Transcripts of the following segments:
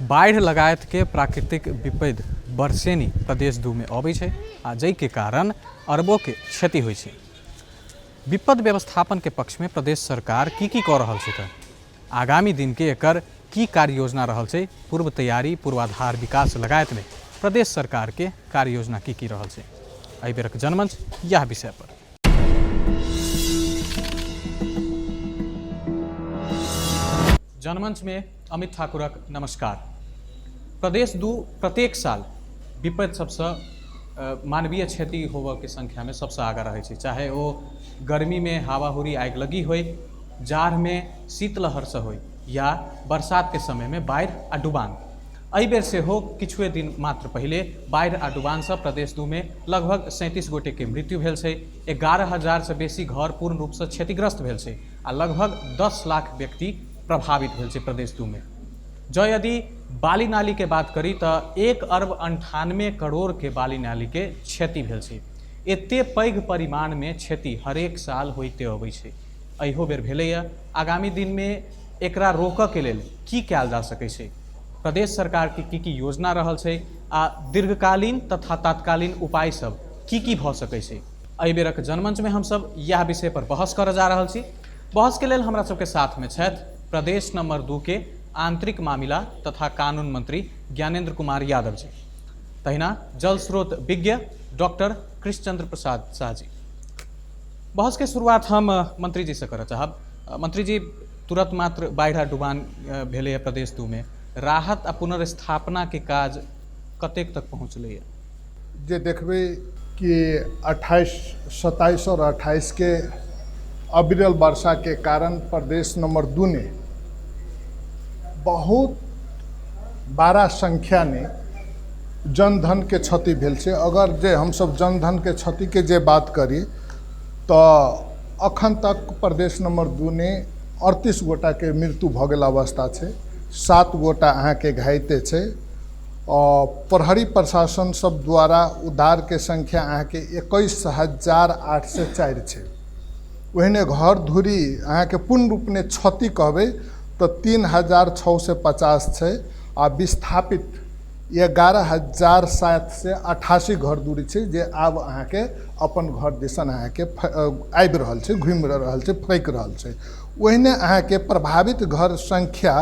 बाढ़ि लगायतके प्राकृतिक विपदि बरसेनी प्रदेश 2 मे अबै छै आ जाहिके कारण अरबोके क्षति होइ छै। विपद व्यवस्थापनके पक्षमे प्रदेश सरकार की की कऽ रहल छै तऽ आगामी दिनके एकर की कार्य योजना रहल छै, पूर्व तैयारी पूर्वाधार विकास लगायतमे प्रदेश सरकारके कार्य योजना की की रहल छै, एहि बेरक जनमंच इएह विषय पर। जनमंच में अमित ठाकुरक नमस्कार। प्रदेश 2 प्रत्येक साल विपद सबसँ मानवीय क्षति होबऽके संख्यामे सबसँ आगाँ रहै छै, चाहे ओ गर्मीमे हावाहुरी आगिलगी होइ, जाड़मे शीतलहरसँ होइ या बरसातके समयमे बाढ़ि आ डुबान। एहि बेर सेहो किछुए दिन मात्र पहिले बाढ़ि आ डुबानसँ प्रदेश 2 मे लगभग 37 गोटेके मृत्यु भेल छै, 11,000 बेसी घर पूर्ण रूपसँ क्षतिग्रस्त भेल छै आ लगभग 10 लाख व्यक्ति प्रभावित भेल छै प्रदेश 2 मे। जँ यदि बाली नालीके बात करी तऽ 1 अरब 98 करोड़के बाली नालीके क्षति भेल छै। एते पैघ परिमाणमे क्षति हरेक साल होइते अबै छै, एहो बेर भेलैए। आगामी दिनमे एकरा रोकऽके लेल की कयल जा सकै छै, प्रदेश सरकारके की की योजना रहल छै आ दीर्घकालीन तथा तात्कालीन उपाय सब की की भऽ सकै छै, एहि बेरक जनमंचमे हमसब इएह विषय पर बहस करऽ जा रहल छी। बहसके लेल हमरा सबके साथमे छथि प्रदेश नंबर 2 के आंतरिक मामिला तथा कानून मंत्री ज्ञानेंद्र कुमार यादव जी, तहिना जल स्रोत विज्ञ डॉक्टर कृष्णचंद्र प्रसाद शाह जी। बहस के शुरुआत हम मंत्री जी से करऽ चाहब। मंत्री जी, तुरंत मात्र बाढ़ि आ डुबान भेलैए प्रदेश 2 में, राहत आ पुनर्स्थापना के काज कतेक तक पहुँचलैए? जे देखबै कि 28, 27 और 28 के अविरल वर्षा के कारण प्रदेश नंबर 2 ने बहुत बड़ा संख्या ने जनधन के क्षति भेल छै। अगर जे हमसब जनधन के क्षति के जे बात करी तऽ अखन तक प्रदेश नंबर 2 ने 38 गोटा के मृत्यु भऽ गेल अवस्था छै, 7 गोटा अहाँके घायते छै। प्रहरी प्रशासन सब द्वारा उद्धार के संख्या अहाँके 21,804 छै। ओहिने घर धूरी अहाँके पूर्ण रूपने क्षति कहबै तऽ 3,650 छै आ विस्थापित 11,788 घर दूरी छै जे आब अहाँके अपन घर दिसन अहाँके आबि रहल छै, घुमि रहल छै, फड़कि रहल छै। ओहिने अहाँके प्रभावित घर संख्या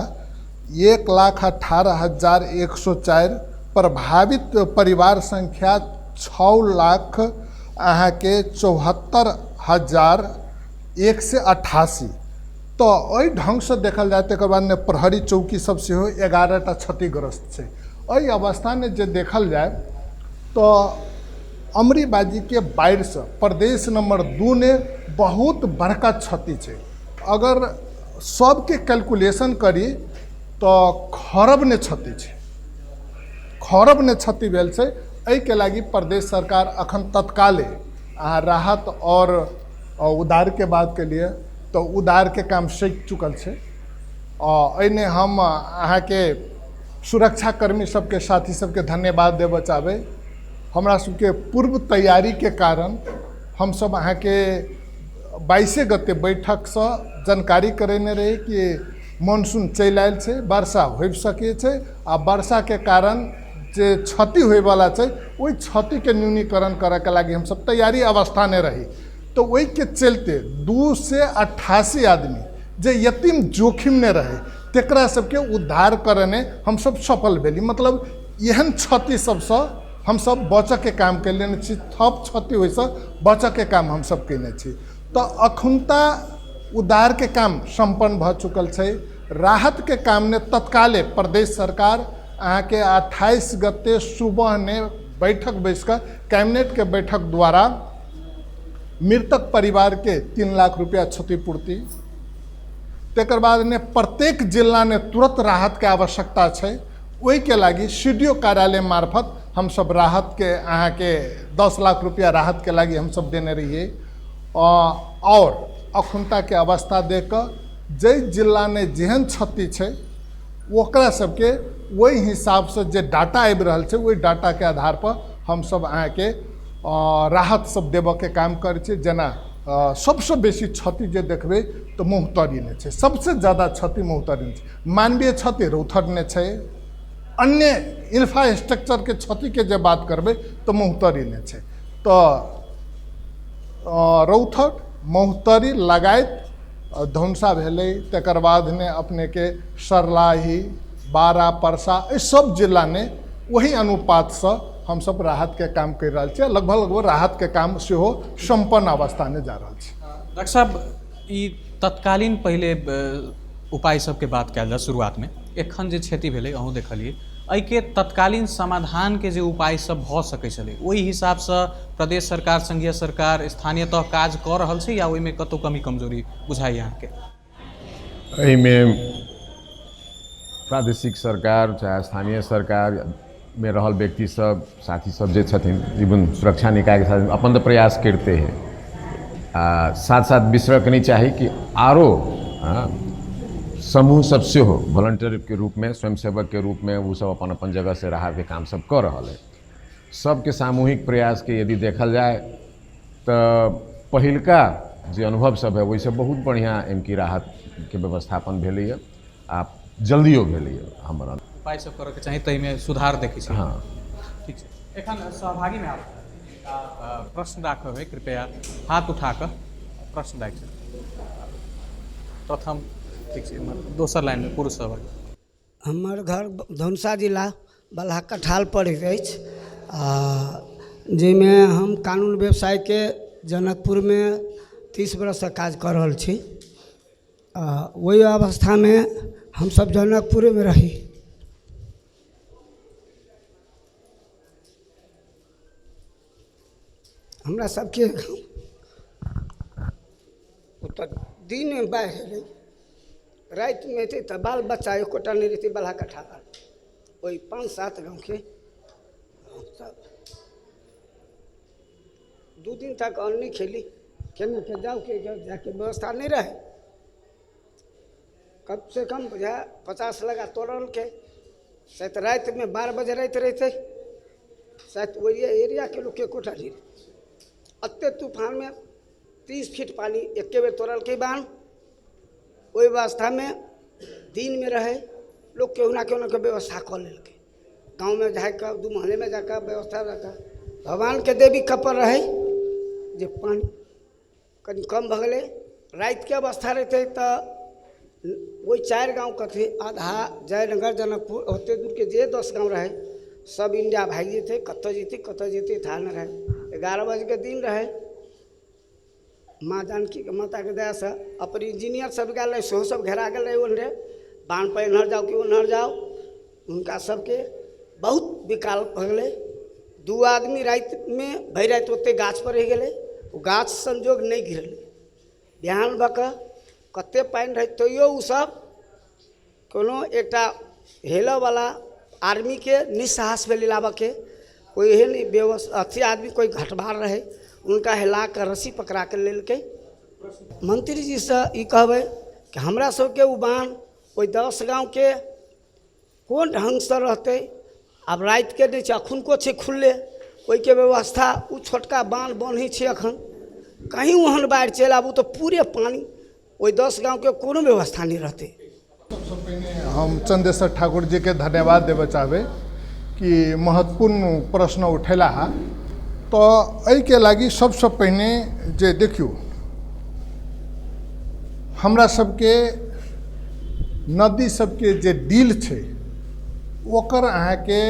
1,18,104, प्रभावित परिवार संख्या 6 लाख अहाँके 74,188। तऽ एहि ढङ्गसँ देखल जाय तकर बाद ने प्रहरी चौकी सब सेहो 11टा क्षतिग्रस्त छै। एहि अवस्थामे जे देखल जाय तऽ अमरीबाजीके बाढ़िसँ प्रदेश नंबर 2 ने बहुत बड़का क्षति छै। अगर सबके कैलकुलेशन करी तऽ खरब ने क्षति छै, खरब ने क्षति भेल छै। एहिके लागि प्रदेश सरकार अखन तत्काले अहाँ राहत और उधारके बात के लिए तऽ उधारके काम सधि चुकल छै। एहिमे हम अहाँके सुरक्षाकर्मी सबके साथी सबके धन्यवाद देबऽ चाहबै। हमरा सबके पूर्व तैयारीके कारण हमसब अहाँके 22 गते बैठकसँ जानकारी करेने रही कि मानसून चलि आयल छै, वर्षा होबि सकै छै आ वर्षाके कारण जे क्षति होइवला छै ओहि क्षतिके न्यूनीकरण करऽके लागि हमसब तैयारी अवस्थामे रही। तऽ ओहिके चलते 288 आदमी जे यतिम जोखिममे रहै तकरा सबके उद्धार करने हमसब सफल भेली। मतलब एहन क्षति सबसँ हमसब बचऽके काम कयने छी, थप क्षति ओहिसँ बचऽके काम हमसब कयने छी। तऽ अखुनता उद्धारके काम सम्पन्न भऽ चुकल छै। राहतके काममे तत्काले प्रदेश सरकार अहाँके 28 गते सुबह ने बैठक बैस कऽ कैबिनेटके बैठक द्वारा मृतक परिवारके 3 लाख रुपया क्षतिपूर्ति, तकर बाद ने प्रत्येक जिला ने तुरंत राहतके आवश्यकता छै ओहिके लागि सी डी ओ कार्यालय मार्फत हमसब राहतके अहाँके 10 लाख रुपया राहतके लागि हमसब देने रहियै। और अखुनताके अवस्था देख कऽ जाहि जिलामे जेहन क्षति छै ओकरा सबके ओहि हिसाबसँ जे डाटा आबि रहल छै ओहि डाटाके आधार पर हमसब अहाँके राहत सब देबऽके काम करै छियै। जेना सबसँ बेसी क्षति जे देखबै तऽ महुतरीमे छै, सबसँ ज्यादा क्षति महुतरीमे छै। मानवीय क्षति रौथरमे छै, अन्य इन्फ्रास्ट्रक्चरके क्षतिके जे बात करबै तऽ महोत्तरीमे छै। तऽ रौथट महोत्तरी लगायत धनुषा भेलै, तकर बादमे अपनेके सर्लाही, बारा, परसा, एहि सब जिलामे ओही अनुपातसँ हमसब राहतके काम करि रहल छियै। लगभग लगभग राहतके काम सेहो सम्पन्न अवस्थामे जा रहल छै। डॉक्टर साहब, ई तत्कालीन पहिले उपाय सबके बात कयल जाय शुरुआतमे। एखन जे क्षति भेलै अहूँ देखलियै, एहिके तत्कालीन समाधानके जे उपाय सब भऽ सकै छलै ओहि हिसाबसँ प्रदेश सरकार, संघीय सरकार, स्थानीय तह काज कऽ रहल छै या ओहिमे कतहु कमी कमजोरी बुझाइए अहाँके? एहिमे प्रादेशिक सरकार चाहे स्थानीय सरकार में रहल व्यक्ति सब, साथी सब जे छथिन, इवन सुरक्षा निकायके साथ अपन तऽ प्रयास करिते है, आ साथ साथ बिसरऽके नहि चाही कि आरो समूह सब सेहो वॉलंटियरके रूपमे, स्वयंसेवकके रूपमे ओ सब अपन अपन जगहसँ राहतके काम सब कऽ रहल है। सबके सामूहिक प्रयासके यदि देखल जाय तऽ पहिलका जे अनुभव सब है ओहिसँ बहुत बढ़िआँ एमकी राहतके व्यवस्थापन भेलैए आ जल्दियो भेलैए। हमर उपाय सब करऽके चाही, ताहिमे सुधार देखै छी। हँ, ठीक छै। एखन सहभागीमे आब प्रश्न राखब है, कृपया हाथ उठा कऽ प्रश्न राखि सकैत। प्रथम ठीक छै, दोसर लाइनमे पुरुष सहभागी। हमर घर धनुषा जिला बलहा कठाल पड़ैत अछि, आ जाहिमे हम कानून व्यवसायके जनकपुरमे 30 बरससँ काज कऽ रहल छी। आ ओहि अवस्थामे हमसभ जनकपुरेमे रही। हमरा सबके ओतऽ दिनमे बाढ़ि एलै, रातिमे एतै तऽ बाल बच्चा एकोटा नहि रहितै बलहा कठाल। ओहि 5-7 गाँवके हमसभ 2 दिन तक अन्न नहि खेली, केना के जाउ के जाके व्यवस्था नहि रहै। कम से कम बुझाय 50 लगा तोड़लकै, शायद रातिमे 12 बजे राति रहितै, शायद ओहि एरियाके लोकके एकोटा नहि रहै। एते तूफानमे 30 फीट पानी एके बेर तोड़लकै बान्ह। ओहि अवस्थामे दिनमे रहै लोक केहुना केहुना के व्यवस्था कऽ लेलकै, गाँवमे जाकऽ 2 मोहल्लेमे जाकऽ व्यवस्था रखऽ। भगवानके देवी कपर रहै जे पानि कनि कम भऽ गेलै। रातिके अवस्था रहितै तऽ ओहि 4 गाँव कथी आधा जयनगर जनकपुर ओते दूरके जे 10 गाँव रहै सब इंडिया भागि जेतै, कतऽ जेतै कतऽ जेतै थाह नहि रहै। 11 बजेके दिन रहै। माँ जानकीके माताके दयासँ अपन इंजीनियर सब गेल रहै, सेहो सब घेरा गेल रहै ओन्हरे, बान्ह पर एन्हर जाउ कि ओन्हर जाउ। हुनका सबके बहुत विकाल भऽ गेलै। 2 आदमी रातिमे भरि राति ओते गाछ पर रहि गेलै, ओ गाछ संजोग नहि गिरलै। बिहान भऽ कऽ कते पानि रहै तैयो ओसब कोनो एकटा हेलऽवला आर्मीके निस्साहस भेलै लाबऽके, कोइ एहन व्यवस्था अथी आदमी कोइ घटबार रहै, हुनका हेला कऽ रस्सी पकड़ा कऽ लेलकै। मंत्रीजीसँ ई कहबै कि हमरा सबके ओ बान्ह ओहि 10 गाँवके कोन ढङ्गसँ रहतै। आब रातिके नहि छै, एखुनको छै खुलले, ओहिके व्यवस्था ओ छोटका बान्ह बन्है छै। एखन कहीँ ओहन बाढ़ि चलि आबू तऽ पूरे पानि ओहि 10 गाँवके कोनो व्यवस्था नहि रहतै। सबसँ पहिने हम चंदेश्वर ठाकुर जी के धन्यवाद देबऽ चाहबै कि महत्वपूर्ण प्रश्न उठेला है। तऽ एहिके लागि सबसँ पहिने जे देखियौ, हमरा सबके नदी सबके जे डील छै ओकर अहाँके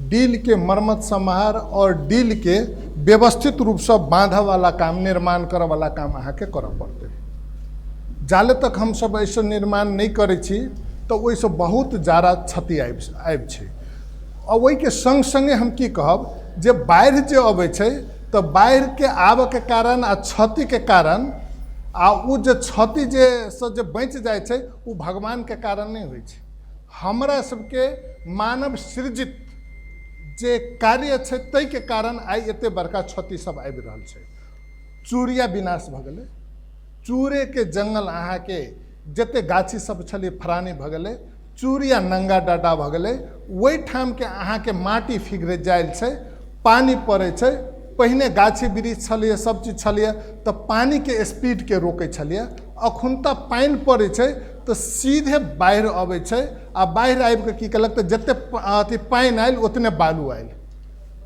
डीलके मरम्मत सम्हार और डीलके व्यवस्थित रूपसँ बाँधऽवला काम, निर्माण करऽवला काम अहाँके करऽ पड़तै। जाले तक हमसब एहिसँ निर्माण नहि करै छी तऽ ओहिसँ बहुत जादा क्षति आबि छै। आ ओहिके सङ्ग सङ्गे हम की कहब जे बाढ़ि जे अबै छै तऽ बाढ़िके आबऽके कारण आ क्षतिके कारण आ ओ जे क्षति जे सँ जे बचि जाइ छै ओ भगवानके कारण नहि होइ छै। हमरा सबके मानव सृजित जे कार्य छै ताहिके कारण आइ एते बड़का क्षति सब आबि रहल छै। चूड़िया विनाश भऽ गेलै, चूड़ेके जंगल अहाँके जते गाछी सब छलै फरानी भऽ गेलै, चूड़िया नंगा डाडा भऽ गेलै। ओहिठामके अहाँके माटि फिगरे जायल छै, पानि पड़ै छै। पहिने गाछी वृक्ष छलैए, सब चीज छलैए, तऽ पानिके स्पीडके रोकै छलैए। अखुनता पानि पड़ै छै तऽ सीधे बाढ़ि अबै छै। आ बाढ़ि आबिके की केलक तऽ जते अथी पानि आयल ओतने बालू आयल।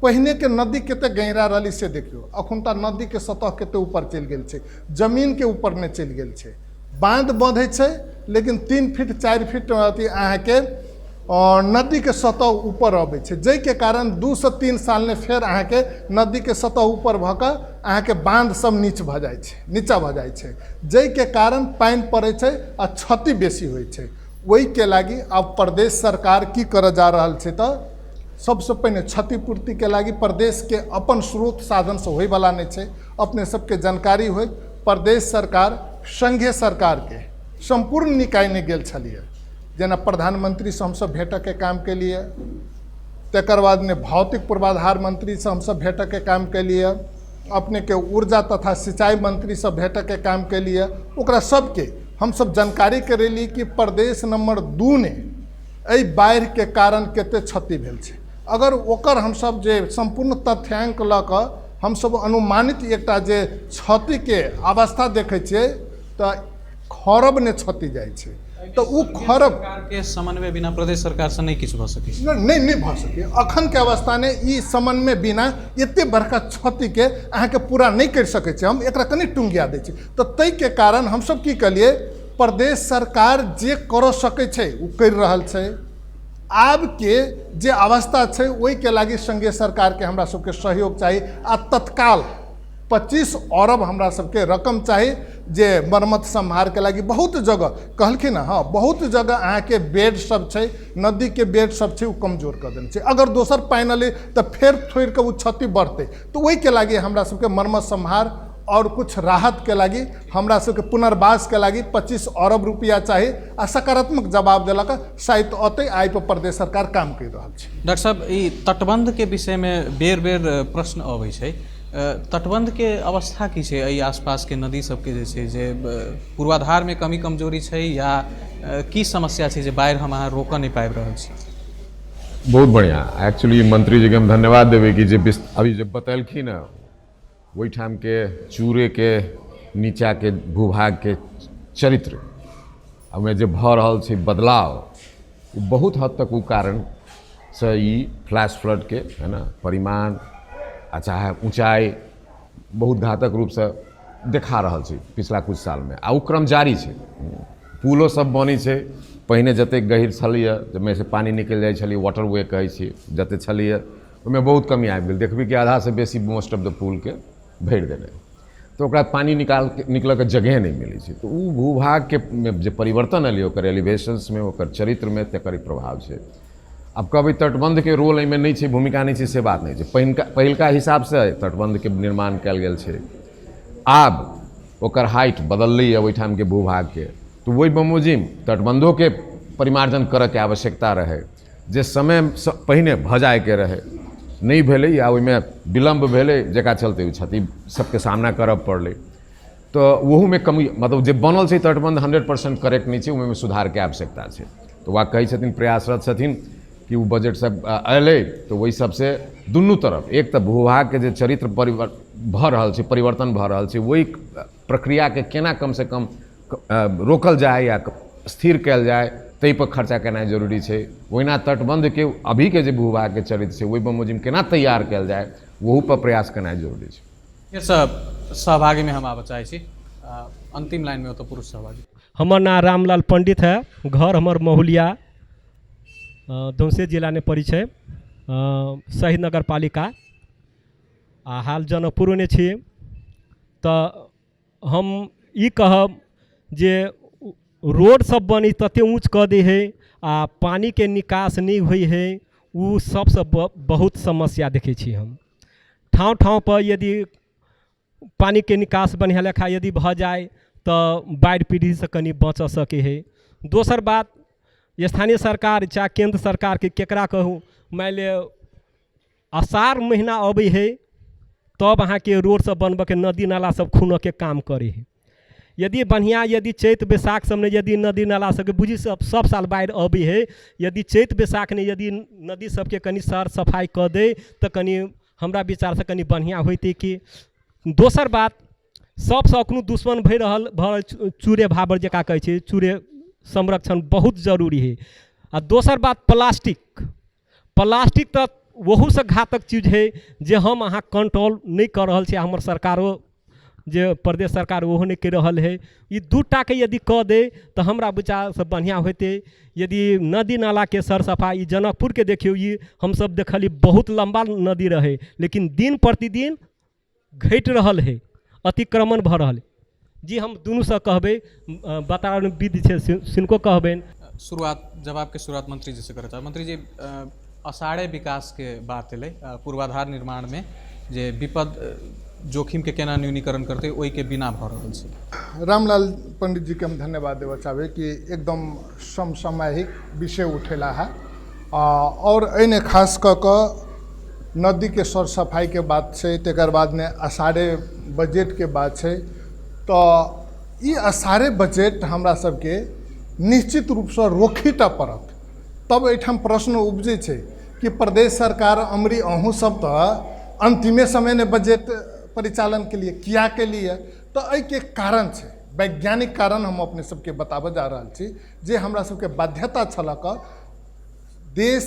पहिनेके नदी कते गहिरा रहलै से देखियौ, अखुनता नदीके सतह कते ऊपर चलि गेल छै, जमीनके ऊपर नहि चलि गेल छै। बाँध बंधै छै लेकिन 3 फीट 4 फीट अथी अहाँके नदीके सतह ऊपर अबै छै, जाहिके कारण 2 से 3 सालमे फेर अहाँके नदीके सतह ऊपर भऽ कऽ अहाँके बाँध सब नीच भऽ जाइ छै, नीचा भऽ जाइ छै, जाहिके कारण पानि पड़ै छै आ क्षति बेसी होइ छै। ओहिके लागि आब प्रदेश सरकार की करऽ जा रहल छै तऽ सबसँ पहिने क्षतिपूर्तिके लागि प्रदेशके अपन स्रोत साधनसँ होइवला नहि छै। अपने सबके जानकारी होइ, प्रदेश सरकार संघीय सरकारके सम्पूर्ण निकायमे गेल छलियै, जेना प्रधानमंत्रीसँ हमसब भेटऽके काम केलियै, तकर बादमे भौतिक पूर्वाधार मंत्रीसँ हमसब भेटऽके काम केलियै, अपनेके ऊर्जा तथा सिंचाई मंत्रीसँ भेटऽके काम केलियै। ओकरा सबके हमसब जानकारी करेली कि प्रदेश नंबर 2 ने एहि बाढ़िके कारण कते क्षति भेल छै। अगर ओकर हमसब जे सम्पूर्ण तथ्यांक लऽ कऽ हमसब अनुमानित एकटा जे क्षतिके अवस्था देखै छियै तऽ खरब ने क्षति जाइ छै, तऽ ओ खरब सरकारके समन्वय बिना प्रदेश सरकारसँ नहि किछु भऽ सकै छै। नहि नहि भऽ सकै। अखनके अवस्थामे ई समन्वय बिना एते बड़का क्षतिके अहाँके पूरा नहि करि सकै छै। हम एकरा कनि टुंगिया दै छी। तऽ ताहिके कारण हमसब की केलियै, प्रदेश सरकार जे करऽ सकै छै ओ करि रहल छै। आबके जे अवस्था छै ओहिके लागि संघीय सरकारके हमरा सबके सहयोग चाही आ तत्काल 25 अरब हमरा सबके रकम चाही जे मरम्मत सम्हारके लागि। बहुत जगह कहलखिन हँ, बहुत जगह अहाँके बेड सब छै, नदीके बेड सब छै, ओ कमजोर कऽ देने छै। अगर दोसर पानि एलै तऽ फेर थोड़िके ओ क्षति बढ़तै। तऽ ओहिके लागि हमरा सबके मरम्मत सम्हार और कुछ राहतके लागि हमरा सबके पुनर्वासके लागि 25 अरब रुपया चाही आ सकारात्मक जवाब देलक, शायद अतै आइ पर प्रदेश सरकार काम करि रहल छै। डॉक्टर साहब, ई तटबंधके विषयमे बेर बेर प्रश्न अबै छै, तटबंधके अवस्था की छै? एहि आसपासके नदी सबके जे छै जे पूर्वाधारमे कमी कमजोरी छै या की समस्या छै जे बाढ़ि हम अहाँ रोकऽ नहि पाबि रहल छी? बहुत बढ़िआँ। एक्चुअली मंत्री जीके हम धन्यवाद देबै कि जे अभी जे बतेलखिन हँ ओहिठामके चूरेके नीचाके भूभागके चरित्र ओहिमे जे भऽ रहल छै बदलाव, ओ बहुत हद तक ओ कारणसँ ई फ्लैश फ्लडके है ने परिमाण आ चाहे ऊँचाइ बहुत घातक रूपसँ देखा रहल छै पिछला कुछ सालमे, आ ओ क्रम जारी छै। पुलो सब बनै छै, पहिने जतेक गहीर छलैए जाहिमे से पानि निकलि जाइ छलै, वाटर वे कहै छियै, जतेक छलैए ओहिमे बहुत कमी आबि गेल। देखबै कि आधासँ बेसी मोस्ट ऑफ the पुलके भरि देने, तऽ ओकरा पानि निकलऽके जगहे नहि मिलै छै। तऽ ओ भूभागके जे परिवर्तन एलै ओकर एलिवेशंसमे, ओकर चरित्रमे, तकर ई प्रभाव छै। आब कहबै तटबन्धके रोल एहिमे नहि छै, भूमिका नहि छै, से बात नहि छै। पहिलका हिसाबसँ तटबन्धके निर्माण कयल गेल छै, आब ओकर हाइट बदललैए ओहिठामके भूभागके, तऽ ओहि बमोजिम तटबन्धोके परिमार्जन करऽके आवश्यकता रहै, जे समय पहिने भऽ जाइके रहै नहि भेलै या ओहिमे विलम्ब भेलै, जकरा चलते ओ क्षति सबके सामना करऽ पड़लै। तऽ ओहूमे कमी, मतलब जे बनल छै तटबन्ध 100% करेक्ट नहि छै, ओहिमे सुधारके आवश्यकता छै। तऽ वएह कहै छथिन, प्रयासरत छथिन कि ओ बजट सब अयलै तऽ ओहि सबसँ दुनू तरफ, एक तऽ भूभागके जे चरित्र भऽ रहल छै, परिवर्तन भऽ रहल छै, ओहि प्रक्रियाके केना कमसँ कम रोकल जाय या स्थिर कयल जाय ताहिपर खर्चा केनाइ जरूरी छै। ओहिना तटबन्धके अभीके जे भूभागके चरित्र छै ओहि बमोजिम केना तैयार कयल जाय ओहूपर प्रयास केनाइ जरूरी छै। फेरसँ सहभागीमे हम आबऽ चाहै छी, अन्तिम लाइनमे ओतऽ पुरुष सहभागी। हमर नाम रामलाल पंडित है, घर हमर महुलिया धौंसे जिलामे पड़ै छै, शहीद नगरपालिका, आ हाल जनकपुरमे छी। तऽ हम ई कहब जे रोड सब बनी तते ऊँच कऽ दै हइ आ पानिके निकास नहि होइ हइ, ओ सबसँ बहुत समस्या देखै छी हम। ठाँव ठाँवपर यदि पानिके निकास बढ़िआँ लेखा यदि भऽ जाइ तऽ बाढ़ि पीड़ितसँ कनि बचऽ सकै हइ। दोसर बात, स्थानीय सरकार चाहे केन्द्र सरकारके केकरा कहू, मानि लिअ अषाढ़ महिना अबै हइ तब अहाँके रोड सब बनबऽके, नदी नाला सब खुनऽके काम करै हइ। यदि बढ़िआँ यदि चैत बैसाख सबमे यदि नदी नाला सबके बुझी सब साल बाढ़ि अबै हइ, यदि चैत बैसाखमे यदि नदी सबके कनि सर सफाइ कऽ दै तऽ कनि हमरा विचारसँ कनि बढ़िआँ होइतै कि। दोसर बात, सबसँ एखनो दुश्मन भऽ रहल चूरे भाबर जकाँ कहै छै, चूरे संरक्षण बहुत जरूरी हइ। आ दोसर बात प्लास्टिक, प्लास्टिक तऽ ओहूसँ घातक चीज हइ जे हम अहाँ कंट्रोल नहि कऽ रहल छी, हमर सरकारो जे प्रदेश सरकार ओहो नहि करि रहल हइ। ई दू टाके यदि कऽ दै तऽ हमरा विचारसँ बढ़िआँ होइतै। यदि नदी नालाके सर सफाइ, ई जनकपुरके देखियौ, ई हमसब देखलियै बहुत लम्बा नदी रहै, लेकिन दिन प्रतिदिन घटि रहल हइ, अतिक्रमण भऽ रहल हइ। जी हम दुनूसँ कहबै, वातावरणविद छै सिनको कहबनि। शुरुआत जवाबके शुरुआत मंत्री जी से करऽ चाहब। मंत्री जी, अषाढ़े विकासके बात एलै, पूर्वाधार निर्माणमे जे विपद जोखिमके केना न्यूनीकरण करतै ओहिके बिना भऽ रहल छै। रामलाल पंडित जी के हम धन्यवाद देबऽ चाहबै कि एकदम समसामयिक विषय उठेला है और एहिमे खास कऽ कऽ नदीके सर सफाइके बात छै, तकर बादमे अषाढ़े बजटके बात छै। तऽ ई अषाढ़े बजट हमरा सबके निश्चित रूपसँ रोकहीटा पड़त। तब एहिठाम प्रश्न उपजै छै कि प्रदेश सरकार अमरी अहूँ सब तऽ अन्तिमे समयमे बजट परिचालनके लिए किया केलिए? तऽ एहिके कारण छै, वैज्ञानिक कारण हम अपने सबके बताबऽ जा रहल छी जे हमरा सबके बाध्यता छलक। देश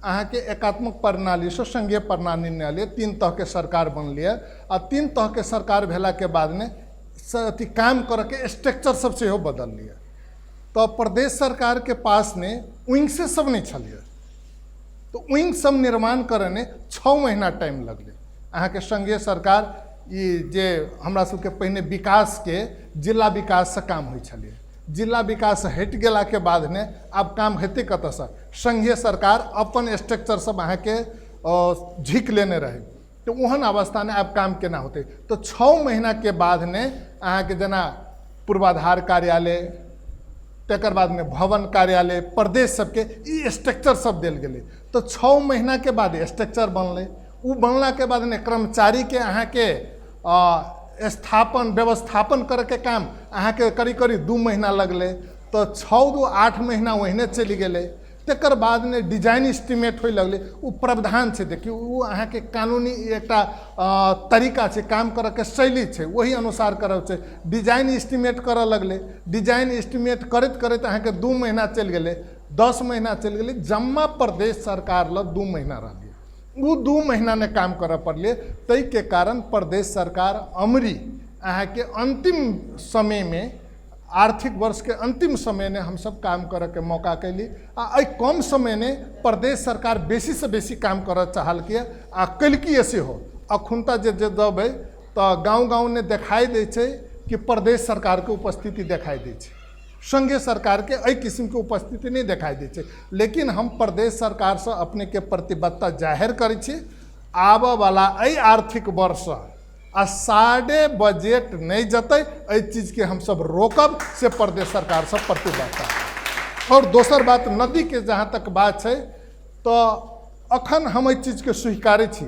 अहाँके एकात्मक प्रणालीसँ संघीय प्रणाली लिए 3 तहके सरकार बनलियै आ 3 तहके सरकार भेलाके बादमे अथी काम करऽके स्ट्रक्चर सब सेहो बदललियै। तऽ प्रदेश सरकारके पासमे विंग्से सब नहि छलियै, तऽ विंग सब निर्माण करऽमे 6 महीना टाइम लगलै। अहाँके संघीय सरकार ई जे हमरा सबके पहिने विकासके जिला विकाससँ काम होइ छलै, जिला विकास हटि गेलाके बादमे आब काम हेतै कतऽसँ? संघीय सरकार अपन स्ट्रक्चर सब अहाँके झीक लेने रहै, तऽ ओहन अवस्थामे आब काम केना होतै? तऽ 6 महीनाके बादमे अहाँके जेना पूर्वाधार कार्यालय, तकर बादमे भवन कार्यालय, प्रदेश सबके ई स्ट्रक्चर सब देल गेलै। तऽ 6 महीनाके बाद स्ट्रक्चर बनलै, ओ बनलाके बादमे कर्मचारीके अहाँके स्थापन व्यवस्थापन करैके काम अहाँके करीब करीब 2 महीना लगलै। तऽ 6 2 8 महीना ओहिने चलि गेलै। तकर बादमे डिजाइन एस्टिमेट होइ लगलै। ओ प्रावधान छै, देखियौ ओ अहाँके कानूनी एकटा तरीका छै, काम करऽके शैली छै, ओहि अनुसार करऽ छै। डिजाइन एस्टिमेट करऽ लगलै, डिजाइन एस्टिमेट करैत करैत अहाँके 2 महीना चलि गेलै, 10 महीना चलि गेलै। जम्मा प्रदेश सरकार लग 2 महीना रहलै, ओ 2 महीना ने काम करऽ पड़लै। ताहिके कारण प्रदेश सरकार अमरी अहाँके अन्तिम समयमे, आर्थिक वर्षके अन्तिम समयमे हमसब काम करऽके मौका कैली आ एहि कम समयमे प्रदेश सरकार बेसीसँ बेसी काम करऽ चाहलकै आ केलकै सेहो। अखुनता जे देबै तऽ गाँव गाँवमे देखाइ दै छै कि प्रदेश सरकारके उपस्थिति देखाइ दै छै, संघीय सरकारके एहि किसिमके उपस्थिति नहि देखाइ दै छै। लेकिन हम प्रदेश सरकारसँ अपनेके प्रतिबद्धता जाहिर करै छी, आबऽवला एहि आर्थिक वर्ष अषाढ़े बजट नहि जतै एहि चीजके हमसब रोकब, से प्रदेश सरकारसँ प्रतिबद्धता। और दोसर बात नदीके जहाँ तक बात छै तऽ अखन हम एहि चीजके स्वीकारै छी,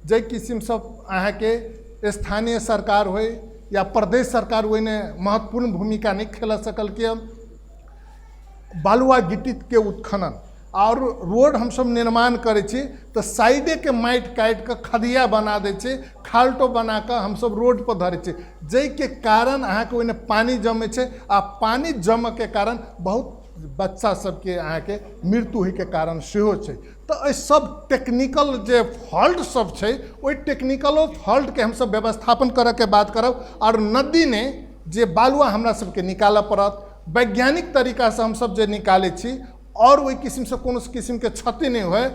जाहि किसिमसँ अहाँके स्थानीय सरकार होइ या प्रदेश सरकार ओहिमे महत्वपूर्ण भूमिका नहि खेल सकलकै। बालुआ गिट्टीके उत्खनन आओर रोड हमसब निर्माण करै छी तऽ साइडेके माटि काटिकऽ खदिया बना दै छी, खाल्टो बनाकऽ हमसब रोडपर धरै छी, जाहिके कारण अहाँके ओहिमे पानि जमै छै आ पानि जमऽके कारण बहुत बच्चा सबके अहाँके मृत्यु होइके कारण सेहो छै। तऽ एहि सब टेक्निकल जे फॉल्ट सब छै ओहि टेक्निकलो फॉल्टके हमसब व्यवस्थापन करऽके बात करब। आओर नदीमे जे बालुआ हमरा सबके निकालऽ पड़त, वैज्ञानिक तरीकासँ हमसब जे निकालै छी आओर ओहि किसिमसँ कोनो किसिमके क्षति नहि होइ,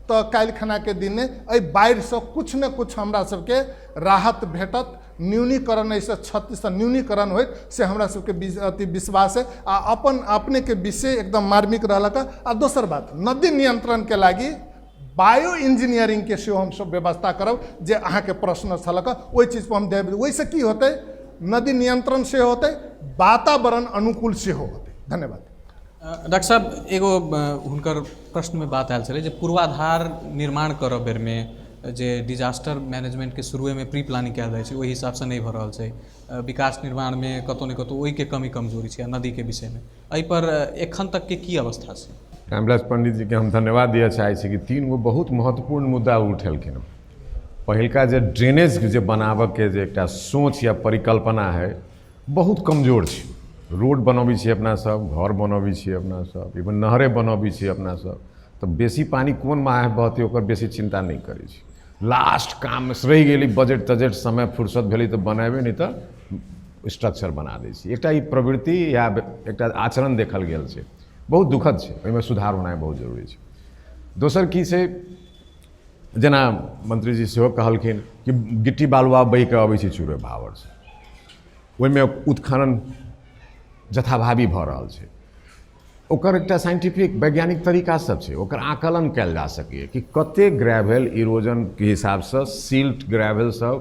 तऽ काल्हि खनाके दिनमे एहि बाढ़िसँ किछु ने किछु हमरा सबके राहत भेटत, न्यूनीकरण एहिसँ क्षतिसँ न्यूनीकरण होइत से हमरा सबके अथी विश्वास है आ अपन अपनेके विषय एकदम मार्मिक रहलक। आ दोसर बात नदी नियंत्रणके लागि बायो इंजीनियरिंगके सेहो हमसब व्यवस्था करब, जे अहाँके प्रश्न छलक ओहि चीजपर हम देब। ओहिसँ की होतै, नदी नियंत्रण सेहो होतै, वातावरण अनुकूल सेहो होतै। धन्यवाद। डॉक्टर साहब, एगो हुनकर प्रश्नमे बात आयल छलै जे पूर्वाधार निर्माण करऽ बेरमे जे डिजास्टर मैनेजमेंटके शुरुएमे प्री प्लानिंग कयल जाइ छै ओहि हिसाबसँ नहि भऽ रहल छै, विकास निर्माणमे कतहु ने कतहु ओहिके कमी कमजोरी छै। आ नदीके विषयमे एहिपर एखन तकके की अवस्था छै? रामविलास पंडित जीके हम धन्यवाद दिअ चाहै छी कि 3 गो बहुत महत्वपूर्ण मुद्दा ओ उठेलखिन हँ। पहिलका जे ड्रेनेज जे बनाबऽके जे एकटा सोच या परिकल्पना है बहुत कमजोर छै। रोड बनबै छियै अपना सब, घर बनबै छियै अपना सब, इवन नहरे बनबै छियै अपना सब, तऽ बेसी पानि कोन माहे बहतै ओकर बेसी चिन्ता नहि करै छी। लास्ट काममे रहि गेलै बजट तजट समय फुर्सत भेलै तऽ बनेबै, नहि तऽ स्ट्रक्चर बना दै छी। एकटा ई प्रवृत्ति या एकटा आचरण देखल गेल छै, बहुत दुखद छै, ओहिमे सुधार होनाइ बहुत जरूरी छै। दोसर की छै, जेना मंत्रीजी सेहो कहलखिन कि गिट्टी बालुआ बहिके अबै छै चूरे भावरसँ, ओहिमे उत्खनन जथाभावी भऽ रहल छै। ओकर एकटा साइंटिफिक वैज्ञानिक तरीका सब छै, ओकर आकलन कयल जा सकैए कि कते ग्रेवेल इरोजनके हिसाबसँ सिल्ट ग्रेवेल सब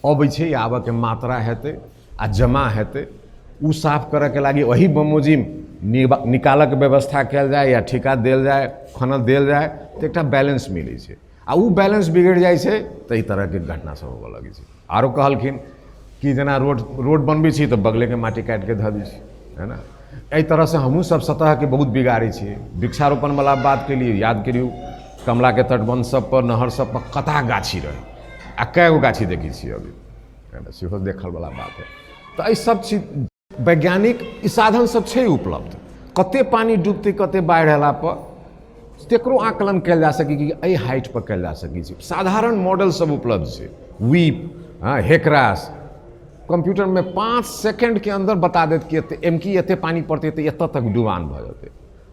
अबै छै, आबऽके मात्रा हेतै आ जमा हेतै, ओ साफ करऽके लागि ओही बमोजिम निकालऽके व्यवस्था कयल जाय या ठेका देल जाय, खनन देल जाय, तऽ एकटा बैलेंस मिलै छै। आ ओ बैलेंस बिगड़ि जाइ छै तऽ एहि तरहके घटना सब होबऽ लगै छै। आरो कहलखिन कि जेना रोड बनबै छी तऽ बगलेके माटि काटिके धऽ दै छी, है ना। एहि तरहसँ हमहूँ सब सतहके बहुत बिगाड़ै छियै। वृक्षारोपणवला बात केलियै, याद करियौ कमलाके तटबन्ध सब पर, नहर सब पर कता गाछी रहै आ कए गो गाछी देखै छियै अभी, है ना, सेहो देखलवला बात है। तऽ एहि सब चीज वैज्ञानिक ई साधन सब छै उपलब्ध, कते पानि डूबतै कते बाढ़ि अयला पर तकरो आकलन कयल जा सकै कि एहि हाइट पर कयल जा सकै छै। साधारण मॉडल सब उपलब्ध छै, वीप, हाँ, हेकरास, कंप्यूटरमे 5 सेकेंडके अन्दर बता देत कि एते एम की एते पानि पड़तै तऽ एतऽ तक डुबान भऽ जेतै।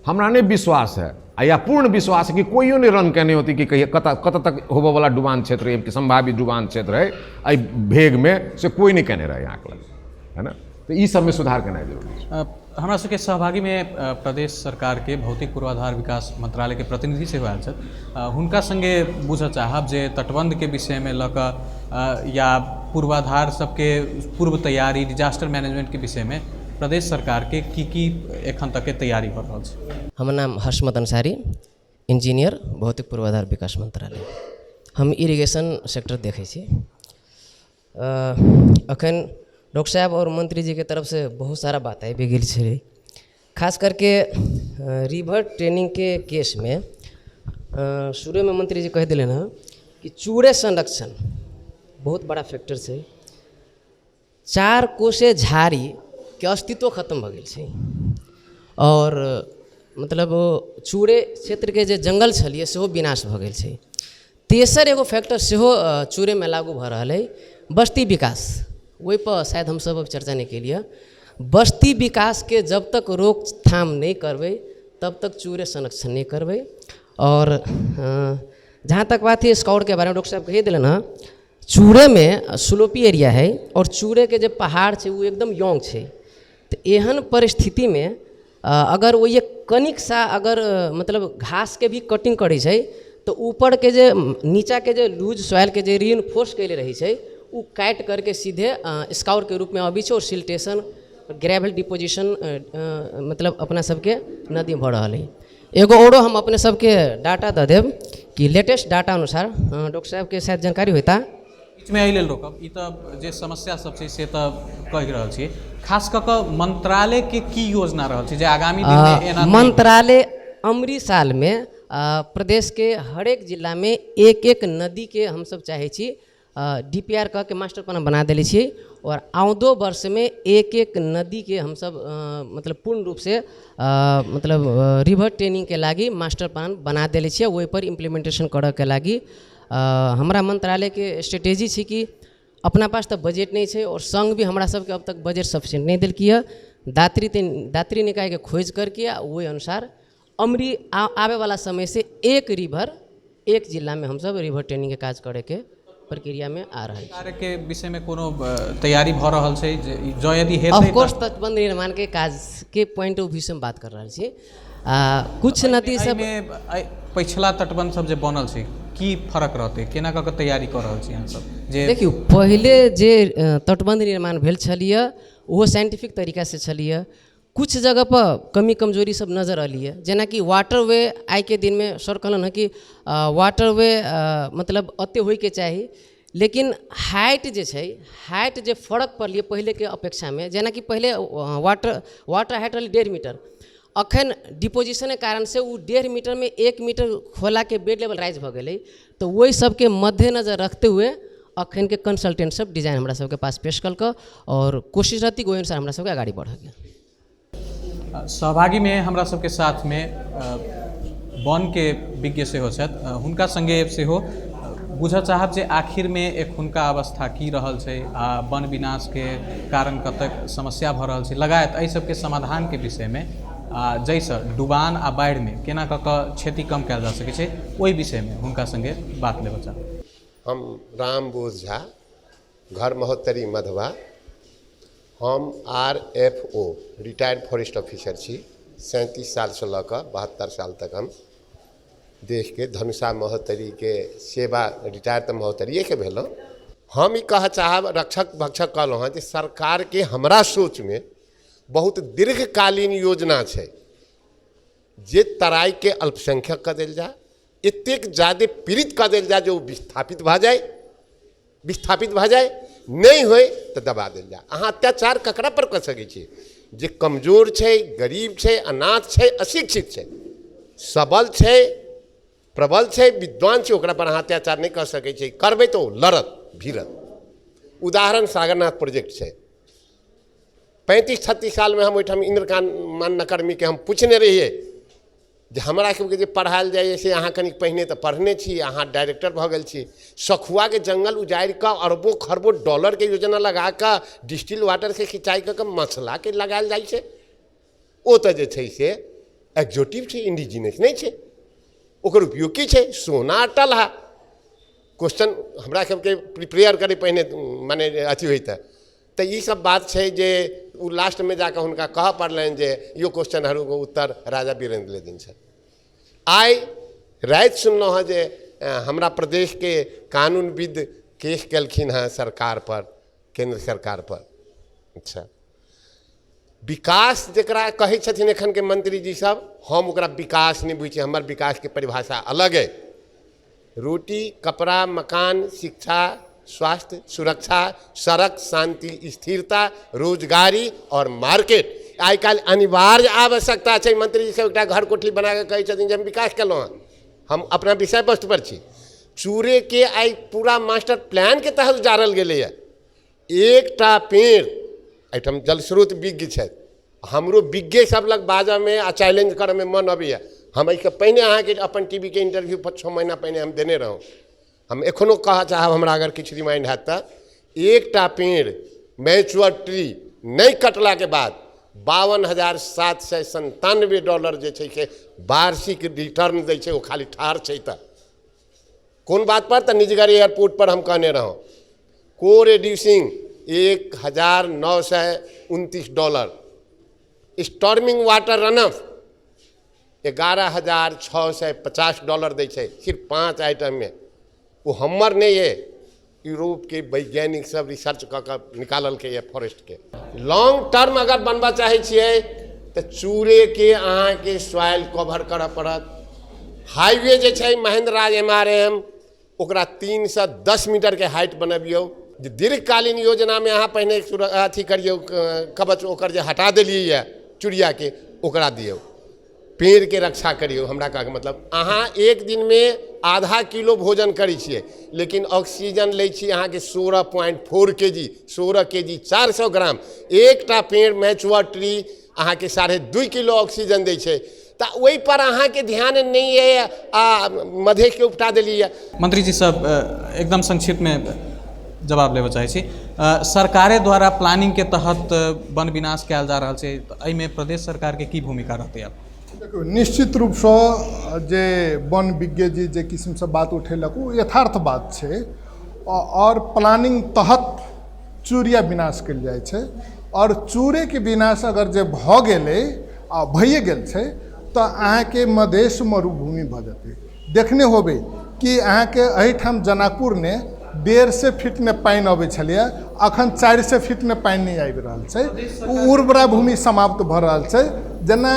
हमरा नहि विश्वास है आ या पूर्ण विश्वास है कि कोइयो नहि रन केने होतै कि कहिया कतऽ कतऽ तक होबऽवला डुबान क्षेत्र है, सम्भावित डुबान क्षेत्र है एहि भेगमे, से कोइ नहि केने रहै आकलन, है ना। तऽ ई सबमे सुधार केनाइ जरूरी छै। हमरा सबके सहभागीमे प्रदेश सरकारके भौतिक पूर्वाधार विकास मंत्रालयके प्रतिनिधि सेहो आयल छथि। हुनका सङ्गे बुझऽ चाहब जे तटबन्धके विषयमे लऽ कऽ या पूर्वाधार सबके पूर्व तैयारी, डिजास्टर मैनेजमेंटके विषयमे प्रदेश सरकारके की की एखन तकके तैयारी भऽ रहल छै। हमर नाम हशमत अंसारी, इंजीनियर, भौतिक पूर्वाधार विकास मंत्रालय। हम इरिगेशन सेक्टर देखै छी। अखन डॉक्टर साहब आओर मंत्री जीके तरफसँ बहुत सारा बात आबि गेल छै, खास करके रिवर ट्रेनिंगके केसमे। शुरूमे मंत्री जी कहि देलनि हँ कि चूड़े संरक्षण बहुत बड़ा फैक्टर छै। 4 कोसे झाड़ीके अस्तित्व खतम भऽ गेल छै आओर मतलब चूड़े क्षेत्रके जे जङ्गल छलियै सेहो विनाश भऽ गेल छै। तेसर एगो फैक्टर सेहो चूड़ेमे लागू भऽ रहल अइ, बस्ती विकास। ओहिपर शायद हमसब चर्चा नहि केलियै। बस्ती विकासके जब तक रोकथाम नहि करबै तब तक चूड़े संरक्षण नहि करबै। आओर जहाँ तक बात है स्काउटके बारेमे डॉक्टर साहब कहि देलनि हँ, चूड़ेमे स्लोपी एरिया है आओर चूड़ेके जे पहाड़ छै ओ एकदम यंग छै, तऽ एहन परिस्थितिमे अगर ओहि कनिक सा अगर मतलब घासके भी कटिंग करै छै तऽ ऊपरके जे नीचाके जे लूज सॉइलके जे रीइन्फोर्स कयले रहै छै ओ काटि करके सीधे स्काउरके रूपमे अबै छै आओर सिल्टेशन ग्रेवल डिपोजिशन मतलब अपना सबके नदीमे भऽ रहल अइ। एगो औरो हम अपने सबके डाटा दऽ देब कि लेटेस्ट डाटा अनुसार डॉक्टर साहबके शायद जानकारी होता। बीचमे एहि लेल रोकब, ई तऽ जे समस्या सब छै से तऽ कहि रहल छी, खास कऽ कऽ मंत्रालयके की योजना रहल छै जे आगामी दिनमे एना मंत्रालय अमरी सालमे प्रदेशके हरेक जिलामे एक एक नदीके हमसब चाहै छी DPR कऽ के मास्टर प्लान बना देले छियै आओर आउँदो वर्षमे एक एक नदीके हमसब मतलब पूर्ण रूपसँ मतलब रिवर ट्रेनिंगके लागि मास्टर प्लान बना देले छियै। ओहिपर इम्प्लीमेंटेशन करऽके लागि हमरा मंत्रालयके स्ट्रेटेजी छै कि अपना पास तऽ बजट नहि छै आओर संघ भी हमरा सबके अब तक बजट सफिशिएंट नहि देलकै हँ। दात्री निकायके खोजि करके आ ओहि अनुसार अमरी आबैवला समयसँ एक रिवर एक जिलामे हमसब रिवर ट्रेनिंगके काज करैके प्रक्रियामे आ रहल छी। कार्यके विषयमे कोनो तैयारी भऽ रहल छै जे जँ यदि हेतै ऑफकोर्स तटबंध निर्माणके काजके पॉइंट ऑफ व्यू से हम बात कर रहल छी। कुछ नदी सब पछिला तटबंध सब जे बनल छै की फरक रहतै, केना कऽ के तैयारी कऽ रहल छी अहाँ सब? जे देखियौ पहिले जे तटबंध निर्माण भेल छलियै ओहो साइंटिफिक तरीकासँ छलियै। कुछ जगह पर कमी कमजोरी सब नजर अलियै, जेनाकि वाटरवे आइके दिनमे सर कहलन हँ कि वाटरवे मतलब एते होइके चाही, लेकिन हाइट जे छै हाइट जे फरक पड़लियै पहिलेके अपेक्षामे, जेनाकि पहिले वाटर हाइट रहलै 1.5 मीटर, अखन डिपोजिशनके कारणसँ ओ 1.5 मीटरमे 1 मीटर खोलाके बेड लेवल राइज भऽ गेलै। तऽ ओहि सबके मद्देनजर रखते हुए अखनके कंसल्टेंट सब डिजाइन हमरा सबके पास पेश कलकै आओर कोशिश रहती कि ओहि अनुसार हमरा सबके अगाडि बढ़ऽके। सहभागीमे हमरा सबके साथमे वनके विज्ञ सेहो छथि। हुनका सङ्गे सेहो बुझऽ चाहब जे आखिरमे एखुनका अवस्था की रहल छै आ वन विनाशके कारण कतेक समस्या भऽ रहल छै लगायत एहि सबके समाधानके विषयमे, आ जाहिसँ डुबान आ बाढ़िमे केना कऽ कऽ क्षति कम कयल जा सकै छै ओहि विषयमे हुनका सङ्गे बात लेबऽ चाहब। हम रामबोध झा, घर महोत्तरी मधवा। हम RFO retired forest officer छी। 37 सालसँ लऽ कऽ 72 साल तक हम देशके धनुषा महोत्तरीके सेवा, रिटायर तऽ महोत्तरिएके भेलहुँ। हम ई कहऽ चाहब, रक्षक भक्षक कहलहुँ हँ जे सरकारके हमरा सोचमे बहुत दीर्घकालीन योजना छै जे तराइके अल्पसंख्यक कऽ देल जाय, एतेक ज्यादे पीड़ित कऽ देल जाय जे ओ विस्थापित भऽ जाय, विस्थापित भऽ जाय, नहि होय तऽ दबा देल जाय। अहाँ अत्याचार ककरा पर कऽ सकै छी? जे कमजोर छै, गरीब छै, अनाथ छै, अशिक्षित छै। सबल छै, प्रबल छै, विद्वान छै, ओकरा पर अहाँ अत्याचार नहि कऽ सकै छी। करबै तऽ ओ लड़त भिड़त। उदाहरण सागरनाथ प्रोजेक्ट छै। 35-36 सालमे हम ओहिठाम इन्द्रकांत मान्यकर्मीके हम पुछने रहियै जे हमरा सबके जे पढ़ायल जाइए से अहाँ कनिक पहिने तऽ पढ़ने छी, अहाँ डायरेक्टर भऽ गेल छी। सखुआके जंगल उजाड़ि कऽ अरबो खरबो डॉलरके योजना लगा कऽ डिस्टिल वाटरसँ सिंचाइ कऽ कऽ मसलाके लगायल जाइ छै। ओ तऽ जे छै से एक्जोटिव छै, इंडिजिनियस नहि छै। ओकर उपयोग की छै? सोना टलहा। क्वेश्चन हमरा सबके प्रिपेयर करै पहिने मने अथी होइ तऽ ई सब बात छै जे ओ लास्टमे जाकऽ हुनका कहऽ पड़लनि जे यो क्वेश्चनहरूको उत्तर राजा वीरेन्द्रले दिन्छ। आइ राति सुनलहुँ हँ जे हमरा प्रदेशके कानूनविद केस केलखिन हँ सरकार पर, केन्द्र सरकार पर। अच्छा, विकास जकरा कहै छथिन एखनके मंत्रीजी सब, हम ओकरा विकास नहि बुझै छी। हमर विकासके परिभाषा अलग अइ। रोटी, कपड़ा, मकान, शिक्षा, स्वास्थ्य, सुरक्षा, सड़क, शांति, स्थिरता, रोजगारी और मार्केट आइ काल्हि अनिवार्य आवश्यकता छै। मंत्रीजी सब एकटा घर कोठली बना कऽ कहै छथिन जे हम विकास केलहुँ हँ। हम अपना विषय वस्तु पर छी। चूड़ेके आइ पूरा मास्टर प्लानके तहत उजाड़ल गेलैए। एकटा पेड़, एहिठाम जलस्रोत विज्ञ छथि, हमरो विज्ञ सब लग बाजऽमे आ चैलेंज करऽमे मन अबैए। हम एहिसँ पहिने अहाँके अपन टी वी के इंटरव्यू 6 महीना पहिने हम देने रहौँ। हम एखनो कहऽ चाहब, हमरा अगर किछु रिमाइंड हैत तऽ एकटा पेड़ मैच्योर ट्री नहि कटलाके बाद $52,797 जे छै से वार्षिक रिटर्न दै छै। ओ खाली ठाढ़ छै तऽ कोन बात पर? तऽ निजगर एयरपोर्ट पर हम कहने रहौँ को रिड्यूसिंग $1,929, स्टॉर्मिंग वाटर रनअप $11,650 दै छै सिर्फ 5 आइटममे। ओ हमर नहि अइ, यूरोपके वैज्ञानिक सब रिसर्च कऽ कऽ निकाललकै यऽ फॉरेस्टके। लॉन्ग टर्म अगर बनबऽ चाहै छियै तऽ चूड़ेके अहाँके सॉइल कवर करऽ पड़त। हाईवे जे छै महेंद्र राज MRM, ओकरा 3 से 10 मीटरके हाइट बनबियौ। जे दीर्घकालीन योजनामे अहाँ पहिने अथी करियौ, कवच ओकर जे हटा देलियै यऽ चूड़ियाके, ओकरा दियौ, पेड़के रक्षा करियौ। हमरा कहके मतलब अहाँ एक दिनमे आधा किलो भोजन करै छियै, लेकिन ऑक्सीजन लै छी अहाँके 16.4 kg, 16 kg 400 ग्राम। एकटा पेड़ मैच्योर ट्री अहाँके 2.5 किलो ऑक्सीजन दै छै। तऽ ओहि पर अहाँके ध्यान नहि अइ आ मधेशके उपटा देलियै। मंत्री जी सब एकदम संक्षिप्तमे जवाब लेबऽ चाहै छी। सरकारे द्वारा प्लानिंगके तहत वन विनाश कयल जा रहल छै, तऽ एहिमे प्रदेश सरकारके की भूमिका रहतै आब? देखियौ, निश्चित रूपसँ जे वन विज्ञ जी जे किसिमसँ बात उठेलक ओ यथार्थ बात छै। आओर प्लानिंग तहत चूड़िया विनाश कयल जाइ छै। आओर चूड़ेके विनाश अगर जे भऽ गेलै आ भइए गेल छै तऽ अहाँके मधेश मरुभूमि भऽ जेतै। देखने होबै कि अहाँके एहिठाम जनकपुरमे 150 फीटमे पानि अबै छलैए, अखन 400 फीटमे पानि नहि आबि रहल छै। ओ उर्वरा भूमि समाप्त भऽ रहल छै। जेना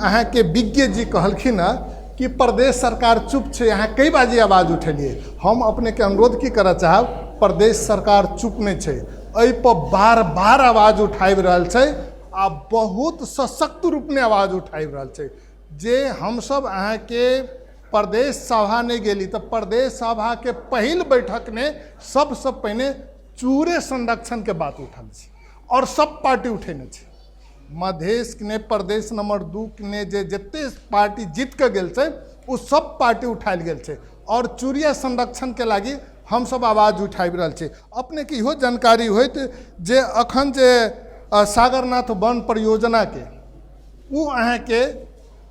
अहाँके विज्ञ जी कहलखिन हँ कि प्रदेश सरकार चुप छै, अहाँ कई बाजी आवाज उठेलियै। हम अपनेके अनुरोध की करऽ चाहब, प्रदेश सरकार चुप नहि छै, एहिपर बार बार आवाज उठाबि रहल छै आ बहुत सशक्त रूपमे आवाज उठाबि रहल छै। जे हमसब अहाँके प्रदेश सभा नहि गेली तऽ प्रदेश सभाके पहिल बैठकमे सबसँ पहिने चूड़े संरक्षणके बात उठल छै और सब पार्टी उठेने छै। मधेश ने प्रदेश नंबर 2 ने जे जते पार्टी जीत के गेल छै ओ सब पार्टी उठायल गेल छै और चूड़िया संरक्षण के लागि हमसब आवाज उठाबि रहल छी। अपनेके इहो जानकारी होइत जे अखन जे सागरनाथ वन परियोजना के ओ अहाँके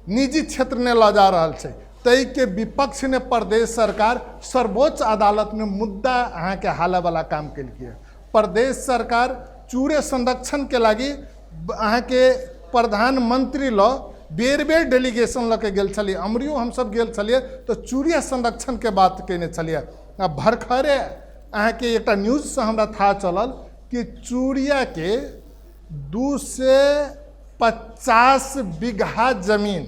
निजी क्षेत्र ने लऽ जा रहल छै, ताहिके विपक्ष ने प्रदेश सरकार सर्वोच्च अदालत में मुद्दा अहाँके हालऽवला काम केलकै। प्रदेश सरकार चूड़े संरक्षण के लागि अहाँके प्रधानमंत्री लऽ बेर बेर डेलीगेशन लऽ के गेल छलियै, अमरियो हमसब गेल छलियै तऽ चूड़िया संरक्षण के बात केने छलियै। आ भरखरे अहाँके एकटा न्यूजसँ हमरा थाह चलल कि चूड़िया के 250 बीघा जमीन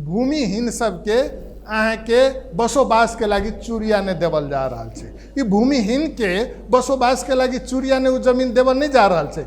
भूमिहीन सबके अहाँके बसोबासके लागि चूड़िया नहि देवल जा रहल छै। ई भूमिहीनके बसोबासके लागि चूड़िया नहि ओ जमीन देवल नहि जा रहल छै,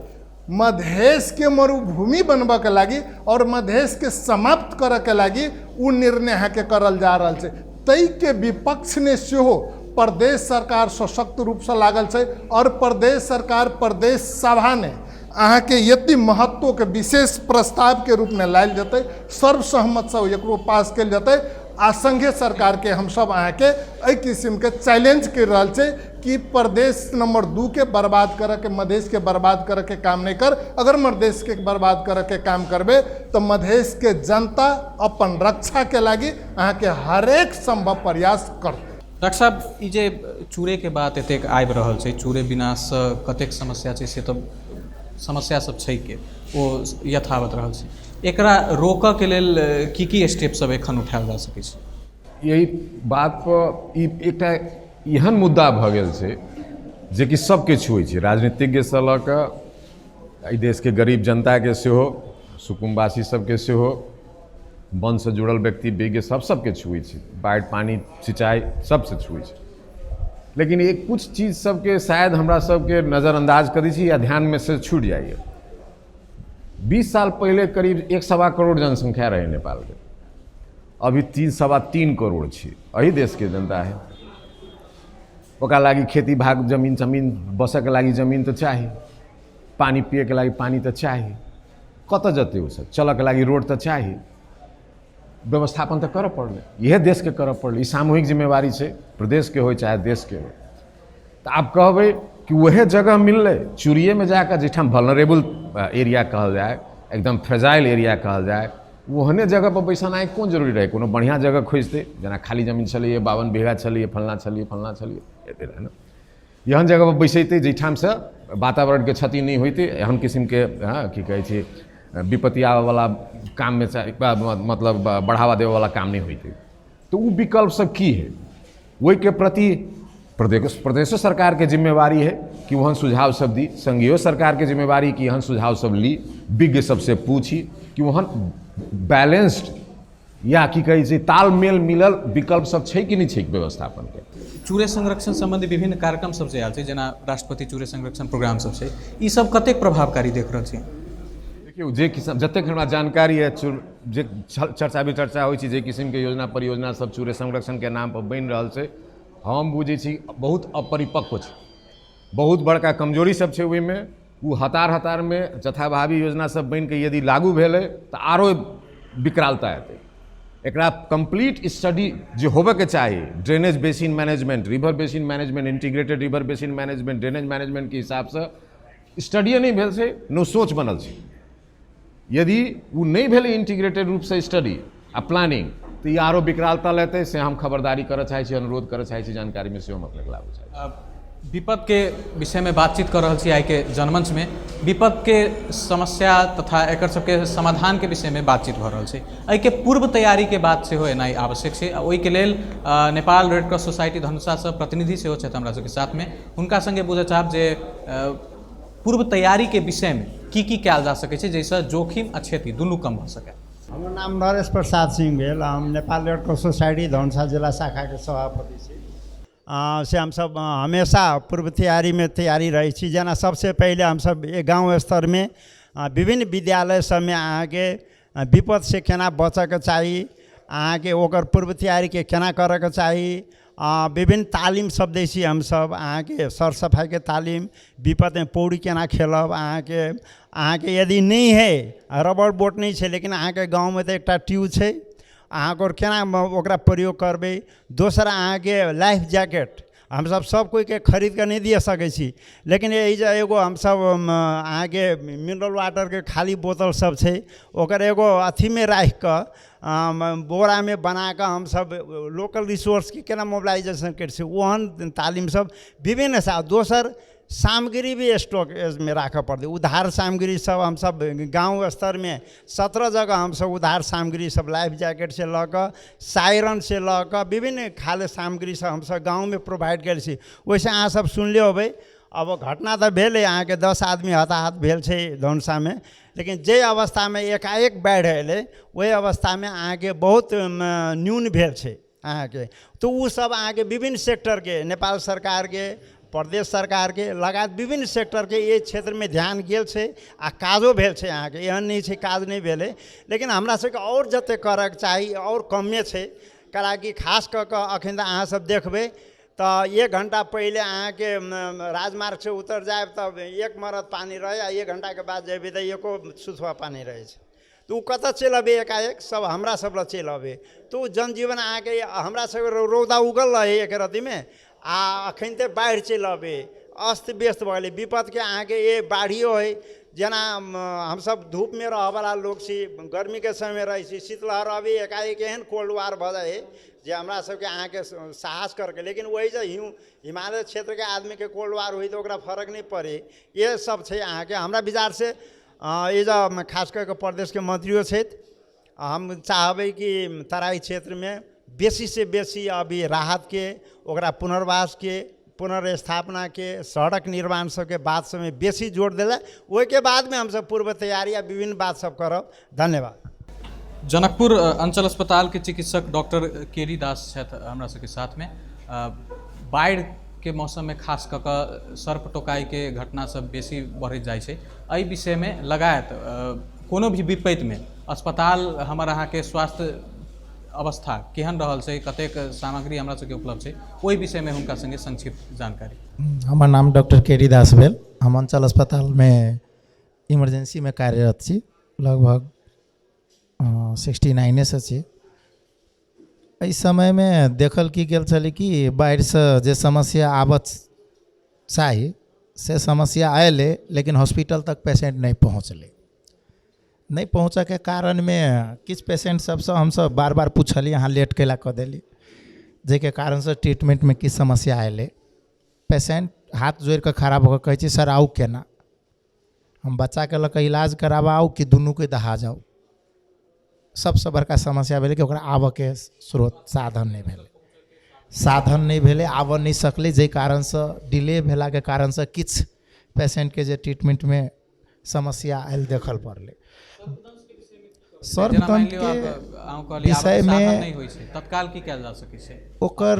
मधेशके मरुभूमि बनबऽके लागि और मधेशके समाप्त करऽके लागि ओ निर्णय अहाँके करल जा रहल छै। ताहिके विपक्षमे सेहो प्रदेश सरकार सशक्त रूपसँ लागल छै और प्रदेश सरकार प्रदेश सभामे अहाँके यति महत्वके विशेष प्रस्तावके रूपमे लायल जेतै, सर्वसहमतसँ एकरो पास कयल जेतै। आ संघीय सरकारके हमसब अहाँके एहि किसिमके चैलेंज करि रहल छै कि प्रदेश नंबर 2 के बर्बाद करऽके, मधेशके बर्बाद करऽके काम नहि कर। अगर मधेशके बर्बाद करऽके काम करबै तऽ मधेशके जनता अपन रक्षाके लागि अहाँके हरेक संभव प्रयास करतै। डॉक्टर साहब, ई जे चूड़ेके बात एतेक आबि रहल छै, चूड़े विनाशसँ कतेक समस्या छै से तऽ समस्या सब छै के ओ यथावत रहल छै, एकरा रोकऽके लेल की की स्टेप सब एखन उठायल जा सकै छै? यही बात पर ई एकटा एहन मुद्दा भऽ गेल छै जेकि सबके छुए छै, राजनीतिज्ञसँ लऽ कऽ एहि देशके गरीब जनताके सेहो, सुकुम्बासी सबके सेहो, वनसँ जुड़ल व्यक्ति विज्ञ सब सबके छुए छै, बाढ़ि पानि सिंचाई सबसँ छुए छै। लेकिन एक कुछ चीज सबके शायद हमरा सबके नजरअंदाज करै छी या ध्यानमे से छूटि जाइए। 20 साल पहिले करीब 1.25 करोड़ जनसंख्या रहे नेपालके, अभी 3.25 करोड़ छी एहि देशके जनता है। ओकरा लागि खेती भाग जमीन जमीन बसऽके लागि जमीन तऽ चाही, पानि पियैके लागि पानि तऽ चाही, कतऽ जेतै ओसब, चलऽके लागि रोड तऽ चाही, व्यवस्थापन तऽ करऽ पड़लै, इएह देशके करऽ पड़लै। ई सामूहिक जिम्मेवारी छै, प्रदेशके होइ चाहे देशके होइ। तऽ आब कहबै कि वएह जगह मिललै चूड़िएमे जाकऽ, जाहिठाम वल्नरेबल एरिया कहल जाय, एकदम फ्रेजाइल एरिया कहल जाय, ओहने जगहपर बैसनाइ कोन जरूरी रहै? कोनो बढ़िआँ जगह खोजितै, जेना खाली जमीन छलैए, 52 बीघा छलैए, फल्लाँ छलैए, फल्लाँ छलैए, एते रहै ने, एहन जगहपर बैसेतै जाहिठामसँ वातावरणके क्षति नहि होइतै, एहन किसिमके की कहै छै विपत्ति आबैवला काममे मतलब बढ़ावा देबैवला काम नहि होइतै। तऽ ओ विकल्प सब की है, ओहिके प्रति प्रदेशो सरकारके जिम्मेवारी है कि ओहन सुझाव सब दी, संघीय सरकारके जिम्मेवारी कि एहन सुझाव सब ली, विज्ञ सबसे पूछी कि ओहन बैलेंस्ड या की कहै छै तालमेल मिलल विकल्प सब छै कि नहि छै व्यवस्थापनके। चूड़े संरक्षण सम्बन्धी विभिन्न कार्यक्रम सब जे आयल छै, जेना राष्ट्रपति चूड़े संरक्षण प्रोग्राम सब छै, ई सब कतेक प्रभावकारी देख रहल छी? देखियौ, जे किसिम जतेक हमरा जानकारी है, जे चर्चा विचर्चा होइ छै, जे किसिमके योजना परियोजना सब चूड़े संरक्षणके नाम पर बनि रहल छै, हम बुझै छी बहुत अपरिपक्व छै, बहुत बड़का कमजोरी सब छै ओहिमे। ओ हतार हतारमे जथाभावी योजना सब बनिके यदि लागू भेलै तऽ आरो विकरालता एतै। एकरा कम्प्लीट स्टडी जे होबऽके चाही, drainage basin management, river basin management, integrated river basin management, drainage मैनेजमेंटके हिसाबसँ स्टडीए नहि भेल छै, नो सोच बनल छै। यदि ओ नहि भेलै इंटीग्रेटेड रूपसँ स्टडी आ प्लानिंग, तऽ ई आरो विकरालता लेतै, से हम खबरदारी करऽ चाहै छी, अनुरोध करऽ चाहै छी, जानकारीमे सेहो हम अपनेके लाबऽ चाहै छी। विपदके विषयमे बातचीत कऽ रहल छी आइके जनमञ्चमे। विपदके समस्या तथा एकर सबके समाधानके विषयमे बातचीत भऽ रहल छै। एहिके पूर्व तैयारीके बात सेहो एनाइ आवश्यक छै आ ओहिके लेल नेपाल रेड क्रॉस सोसाइटी धनुषासँ प्रतिनिधि सेहो छथि हमरा सबके साथमे। हुनका सङ्गे बुझऽ चाहब जे पूर्व तैयारीके विषयमे की की कयल जा सकै छै जाहिसँ जोखिम आ क्षति दुनू कम भऽ सकै। हमर नाम नरेश प्रसाद सिंह भेल, हम Nepal red cross society Dhanusha जिला शाखाके सभापति छी। से हमसब हमेशा पूर्व तैयारीमे तैयारी रहै छी। जेना सबसँ पहिले हमसब गाँव स्तरमे विभिन्न विद्यालय सबमे अहाँके विपदसँ केना बचऽके चाही, अहाँके ओकर पूर्व तैयारीके केना करऽके चाही, विभिन्न तालिम सब दै छी हमसब अहाँके सर सफाइके तालिम, विपदमे पौड़ी केना खेलब, अहाँके अहाँके यदि नहि हइ रबर बोट नहि छै लेकिन अहाँके गाँवमे तऽ एकटा ट्यूब छै, अहाँके आओर केना ओकरा प्रयोग करबै। दोसर अहाँके लाइफ जैकेट हमसब सब कोइके खरीद कऽ नहि दिअ सकै छी, लेकिन एहि जे एगो हमसब अहाँके मिनरल वाटरके खाली बोतल सब छै ओकर एगो अथीमे राखिकऽ बोरामे बनाकऽ हमसब लोकल रिसोर्सके केना मोबिलाइजेशन करै छी, ओहन तालिम सब विभिन्न। दोसर सामग्री भी स्टॉकमे राखऽ पड़तै, उधार सामग्री सब हमसब गाँव स्तरमे 17 जगह हमसब उधार सामग्री सब लाइफ जैकेटसँ लऽ कऽ सायरनसँ लऽ कऽ विभिन्न खाले सामग्री सब हमसब गाँवमे प्रोवाइड करै छी। ओहिसँ अहाँ सब सुनले होबै, अब घटना तऽ भेलै अहाँके 10 आदमी हताहत भेल छै धनुषामे, लेकिन जाहि अवस्थामे एकाएक बाढ़ि अयलै ओहि अवस्थामे अहाँके बहुत न्यून भेल छै अहाँके। तऽ ओ सब अहाँके विभिन्न सेक्टरके नेपाल सरकारके प्रदेश सरकारके लगायत विभिन्न सेक्टरके एहि क्षेत्रमे ध्यान गेल छै आ काजो भेल छै अहाँके, एहन नहि छै काज नहि भेलै, लेकिन हमरा सबके आओर जतेक करऽके चाही आओर कमे छै। कैलाकि खास कऽ कऽ एखन तऽ अहाँ सब देखबै तऽ 1 घण्टा पहिले अहाँके राजमार्गसँ उतर जायब तब 1 मरद पानि रहै आ 1 घण्टाके बाद जेबै तऽ एको सुथुआ पानि रहै छै। तऽ ओ कतऽ चलि अबै एकाएक सब हमरा सब लग चलि अबै, तऽ ओ जनजीवन अहाँके हमरा सबके रौदा उगल रहै एक रत्तीमे आ एखन तऽ बाढ़ि चलि अबै, अस्त व्यस्त भऽ गेलै विपदके अहाँके ए बाढ़ियो हइ। जेना हमसब धूपमे रहऽवला लोक छी, गर्मीके समयमे रहै छी, शीतलहर अबै एकाएक एहन कोल्ड वार भऽ जाइ हइ जे हमरा सबके अहाँके साहस करके, लेकिन वही जे हिमालय क्षेत्रके आदमीके कोल्ड वार होइ तऽ ओकरा फरक नहि पड़ै। इएह सब छै अहाँके हमरा विचारसँ। ई जे खास कऽ कऽ प्रदेशके मन्त्रियो छथि, हम चाहबै कि तराई क्षेत्रमे बेसीसँ बेसी अभी राहतके ओकरा पुनर्वासके पुनर्स्थापनाके सड़क निर्माण सबके बात सबमे बेसी जोर देला, ओहिके बादमे हमसब पूर्व तैयारी आ विभिन्न बात सब करब। धन्यवाद। जनकपुर अंचल अस्पताल के चिकित्सक डॉक्टर केरी दास छथि हमरा सबके साथमे। बाढ़ि के मौसममे खास कऽ कऽ सर्प टोकाइके घटना सब बेसी बढ़ैत जाइ छै, एहि विषयमे लगायत कोनो भी विपत्तिमे अस्पताल हमर अहाँके स्वास्थ्य अवस्था केहन रहल छै, कतेक सामग्री हमरा सबके उपलब्ध छै, ओहि विषयमे हुनका सङ्गे संक्षिप्त जानकारी। हमर नाम डॉक्टर केरी दास भेल, हम अंचल अस्पतालमे इमरजेंसीमे कार्यरत छी, लगभग 69से छी। एहि समयमे देखल की गेल छलै कि बाढ़िसँ जे समस्या आबऽ चाही से समस्या अयलै, लेकिन हॉस्पिटल तक पेशेन्ट नहि पहुँचलै। नहि पहुँचऽके कारणमे किछु पेशेन्ट सबसँ हमसब बार बार पुछलियै अहाँ लेट कैला कऽ देली, जाहिके कारणसँ ट्रीटमेन्टमे किछु समस्या अयलै। पेशेन्ट हाथ जोड़िकऽ खड़ा भऽ कऽ कहै छै सर आउ केना, हम बच्चाके लऽ कऽ इलाज कराबऽ आउ कि दुनूके दहा जाउ। सबसँ बड़का समस्या भेलै कि ओकरा आबऽके स्रोत साधन नहि भेलै, साधन नहि भेलै, आबऽ नहि सकलै, जाहि कारणसँ डिले भेलाके कारणसँ किछु पेशेन्टके जे ट्रीटमेन्टमे समस्या आयल देखल पड़लै। जेना मानि लियौ सर्पदंशके आब अहाँ कहलियै आबऽके विषयमे साधन नहि होइ छै, तत्काल की कयल जा सकै छै? ओकर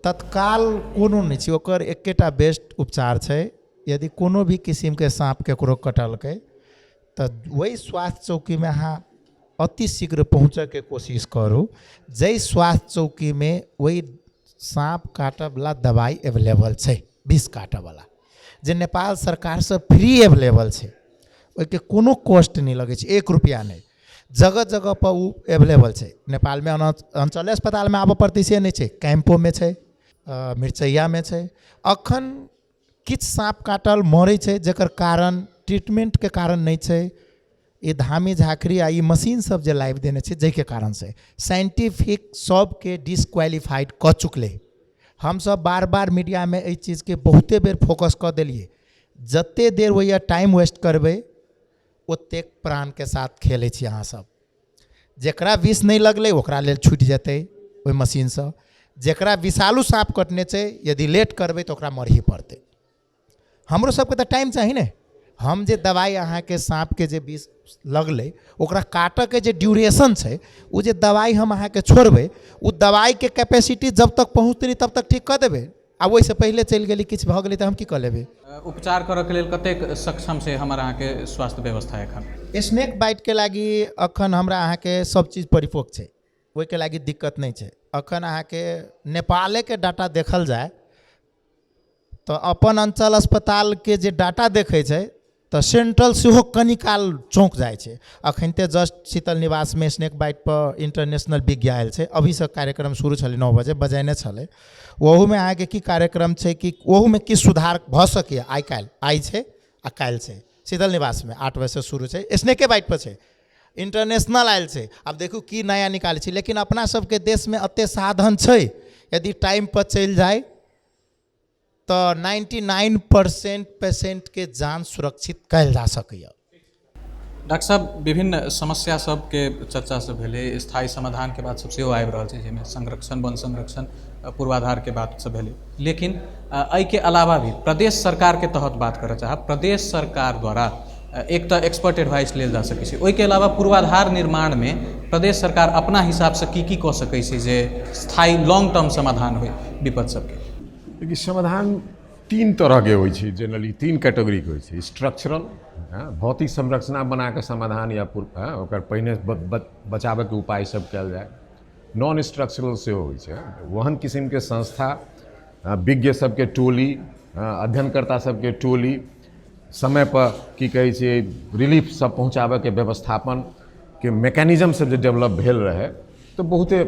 तत्काल कोनो नहि छै, ओकर एकेटा बेस्ट उपचार छै, यदि कोनो भी किसिमके साँप ककरो कटलकै तऽ ओहि स्वास्थ्य चौकीमे अहाँ अति शीघ्र पहुँचऽके कोशिश करू, जाहि स्वास्थ्य चौकीमे ओहि साँप काटऽवला दबाइ एवेलेबल छै, विष काटऽवला, जे नेपाल सरकारसँ फ्री एवेलेबल छै, ओहिके कोनो कॉस्ट नहि लगै छै, 1 रुपैआ नहि, जगह जगहपर ओ एवेलेबल छै। नेपालमे ओना अञ्चले अस्पतालमे आबऽ पड़तै से नहि छै, कैम्पोमे छै, मिरचैयामे छै। अखन किछु साँप काटल मरै छै, जकर कारण ट्रीटमेन्टके कारण नहि छै, ई धामी झाँखरी आ ई मशीन सब जे लाबि देने छै जाहिके कारणसँ साइंटिफिक सबके डिसक्वालिफाइड कऽ चुकलै। हमसब बार बार मीडियामे एहि चीजके बहुते बेर फोकस कऽ देलियै, जते देर होइए टाइम वेस्ट करबै ओतेक प्राणके साथ खेलै छी अहाँ सब। जकरा विष नहि लगलै ओकरा लेल छुटि जेतै ओहि मशीनसँ, जकरा विषालु साँप कटने छै यदि लेट करबै तऽ ओकरा मरही पड़तै। हमरो सबके तऽ टाइम चाही ने, हम जे दवाइ अहाँके साँपके जे विष लगलै ओकरा काटऽके जे ड्यूरेशन छै, ओ जे दवाइ हम अहाँके छोड़बै ओ दवाइके कैपेसिटी जब तक पहुँचतै तब तक ठीक कऽ देबै, आ ओहिसँ पहिले चलि गेली किछु भऽ गेलै तऽ हम की कऽ लेबै। उपचार करऽके लेल कतेक सक्षम छै हमर अहाँके स्वास्थ्य व्यवस्था एखन? स्नेक बाइटके लागि एखन हमरा अहाँके सब चीज परिपक्व छै, ओहिके लागि दिक्कत नहि छै। अखन अहाँके नेपालेके डाटा देखल जाय तऽ अपन अञ्चल अस्पतालके जे डाटा देखै छै तऽ सेंट्रल सेहो कनि काल चौंक जाइ छै। अखनते जस्ट शीतल निवासमे स्नेक बाइट पर इंटरनेशनल विज्ञ आयल छै, अभीसँ कार्यक्रम शुरू छलै, 9 बजे बजेने छलै। ओहूमे अहाँके की कार्यक्रम छै कि ओहूमे की सुधार भऽ सकैए। आइ काल्हि आइ छै आ काल्हि छै, शीतल निवासमे 8 बजेसँ शुरू छै, स्नेके बाइट पर छै, इंटरनेशनल आयल छै। आब देखू की नया निकालै छै। लेकिन अपना सबके देशमे एते साधन छै, यदि टाइम पर चलि जाय तऽ 99% पेशेंटके जान सुरक्षित कयल जा सकैए। डॉक्टर साहब, विभिन्न समस्या सबके चर्चा सब भेलै, स्थायी समाधानके बात सब सेहो आबि रहल छै, जाहिमे संरक्षण, वन संरक्षण, पूर्वाधारके बात सब भेलै। लेकिन एहिके अलावा भी प्रदेश सरकारके तहत बात करऽ चाहब, प्रदेश सरकार द्वारा एक तऽ एक्सपर्ट एडवाइस लेल जा सकै छै, ओहिके अलावा पूर्वाधार निर्माणमे प्रदेश सरकार अपना हिसाबसँ की की कऽ सकै छै जे स्थायी लॉन्ग टर्म समाधान होइ विपद सबके? देखिए, समाधान 3 तरहके होइ छै, जनरली 3 कैटेगरीके होइ छै। स्ट्रक्चरल, भौतिक संरचना बनाकऽ समाधान या ओकर पहिने बचाबैके उपाय सब कयल जाय। नॉन स्ट्रक्चरल सेहो होइ छै, ओहन किसिमके संस्था, विज्ञ सबके टोली, अध्ययनकर्ता सबके टोली, समय पर की कहै छै रिलीफ सब पहुँचाबैके व्यवस्थापनके मैकेनिज्म सब जे डेवलप भेल रहै तऽ बहुते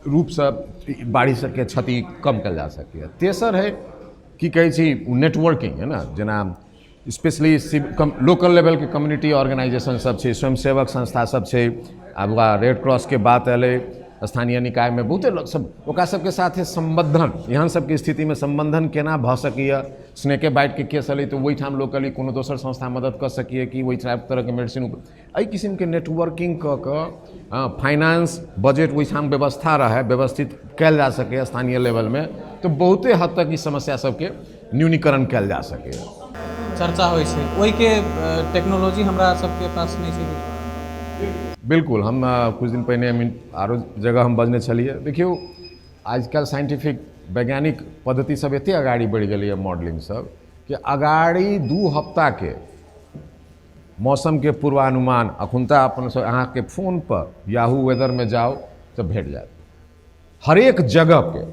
रूपसँ बाढ़ि सबके क्षति कम कयल जा सकैए। तेसर है की कहै छै नेटवर्किंग, है ना, जेना स्पेशली लोकल लेवलके कम्युनिटी ऑर्गेनाइजेशन सब छै, स्वयंसेवक संस्था सब छै। आब वएह रेड क्रॉसके बात एलै, स्थानीय निकायमे बहुते लोक सब, ओकरा सबके साथे सम्बन्धन, एहन सबके स्थितिमे सम्बन्धन केना भऽ सकैए। स्नेके बाइटके केस एलै तऽ ओहिठाम लोकली कोनो दोसर संस्था मदद कऽ सकैए कि ओहि तरहके मेडिसिन, एहि किसिमके नेटवर्किंग कऽ कऽ फाइनेंस बजट ओहिठाम व्यवस्था रहै, व्यवस्थित कयल जा सकैए स्थानीय लेवलमे, तऽ बहुते हद तक ई समस्या सबके न्यूनीकरण कयल जा सकैए। चर्चा होइ छै ओहिके टेक्नोलॉजी हमरा सबके पास नहि छै। बिल्कुल, हम कुछ दिन पहिने आरो जगह हम बजने छलियै। देखियौ, आजकल साइंटिफिक वैज्ञानिक पद्धति सब एते अगाड़ी बढ़ि गेलैए, मॉडलिंग सब, कि अगाड़ी 2 हफ्ताके मौसमके पूर्वानुमान अखुनता अपन सब अहाँके फोन पर याहू वेदरमे जाउ तऽ भेट जायत हरेक जगहके,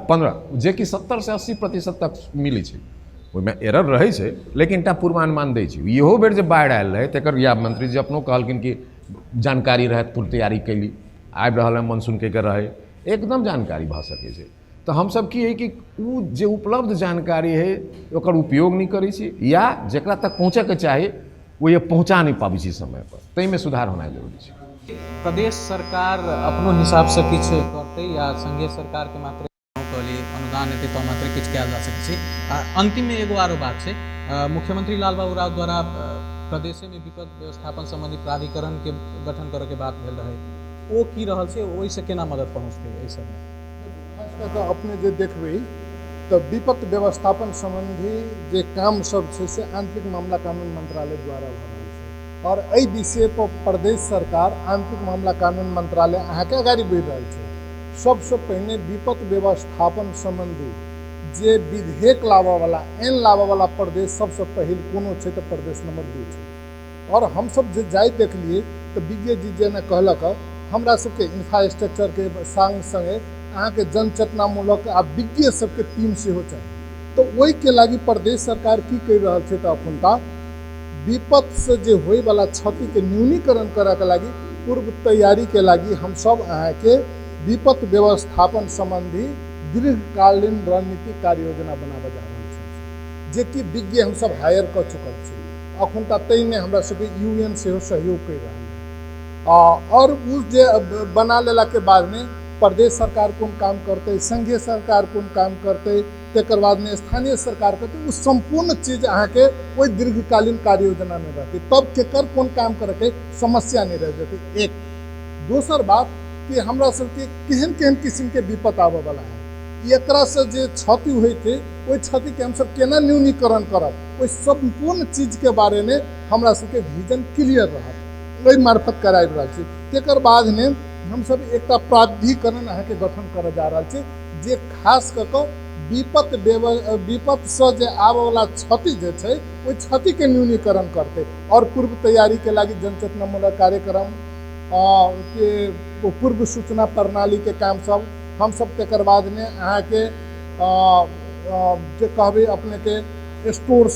15 जेकि 70 से 80% तक मिलै छै। ओहिमे एरर रहै छै, लेकिन एकटा पूर्वानुमान दै छै। इहो बेर जे बाढ़ि आयल रहै तकर या मंत्री जी अपनो कहलखिन कि जानकारी रहै, पूर्ण तैयारी कैली, आबि रहल है मानसून के रहै, एकदम जानकारी भऽ सकै छै। तऽ हमसब की है कि ओ जे उपलब्ध जानकारी है ओकर उपयोग नहि करै छी, या जकरा तक पहुँचैके चाही ओ ये पहुँचा नहि पाबै छी समय पर, ताहिमे सुधार होनाइ जरूरी छै। प्रदेश सरकार अपनो हिसाबसँ किछु करतै या संघीय सरकारके मात्र कहली अनुदान हेतै तऽ मात्र किछु कयल जा सकै छै। आ अन्तिममे एगो आरो बात छै, मुख्यमंत्री लालबाबू राउत द्वारा प्रदेशमे विपद व्यवस्थापन सम्बन्धी प्राधिकरणके गठन करैके बात भेल रहै, ओ की रहल छै, ओहिसँ केना मदद पहुँचतै एहि सबमे? खास कऽ कऽ अपने जे देखबै तऽ विपद व्यवस्थापन सम्बन्धी जे काम सब छै से आंतरिक मामला कानून मंत्रालय द्वारा भऽ रहल छै, और एहि विषय पर प्रदेश सरकार आंतरिक मामला कानून मंत्रालय अहाँके अगाडि बढ़ि रहल छै। सबसँ पहिने विपद व्यवस्थापन सम्बन्धी जे विधेयक लाबऽवला, ऐन लाबऽवला प्रदेश सबसँ पहिल कोनो छै तऽ प्रदेश नंबर 2 छै। और हमसब जे जाइत देखलियै तऽ विज्ञ जी जेना कहलक, हमरा सबके इंफ्रास्ट्रक्चरके संग संगे अहाँके जनचेतनामूलक आ विज्ञ सबके टीम सेहो चाही। तऽ ओहिके लागि प्रदेश सरकार की करि रहल छै तऽ अखुनता विपदसँ जे होइवला क्षतिके न्यूनीकरण करऽके लागि पूर्व तैयारीके लागि हमसब अहाँके विपद व्यवस्थापन सम्बन्धी दीर्घकालीन रणनीतिक कार्ययोजना बनाबऽ जा रहल छी, जेकि विज्ञ हमसब हायर कऽ चुकल छी अखुनता। ताहिमे हमरा सबके UN सेहो सहयोग करि रहल है। और उ जे बना लेलाके बादमे प्रदेश सरकार कोन काम करतै, संघीय सरकार कोन काम करतै, तकर बादमे स्थानीय सरकार करतै, ओ सम्पूर्ण चीज अहाँके ओहि दीर्घकालीन कार्ययोजनामे रहतै, तब केकर कोन काम करैके समस्या नहि रहि जेतै। एक दोसर बात कि हमरा सबके केहन केहन किसिमके विपद आबऽवला है, एकरासँ जे क्षति होइत है ओहि क्षतिके हमसब केना न्यूनीकरण करब, ओहि सम्पूर्ण चीजके बारेमे हमरा सबके विजन क्लियर रहत, ओहि मार्फत कराबि रहल छी। तकर बादमे हमसब एकटा प्राधिकरण अहाँके गठन करऽ जा रहल छी, जे खास कऽ कऽ विपदसँ जे आबऽवला क्षति जे छै ओहि क्षतिके न्यूनीकरण करतै, और पूर्व तैयारीके लागि जनचेतनामूलक कार्यक्रम, के पूर्व सूचना प्रणालीके काम सब हमसब। तकर बादमे अहाँके जे कहबै अपनेके स्टोर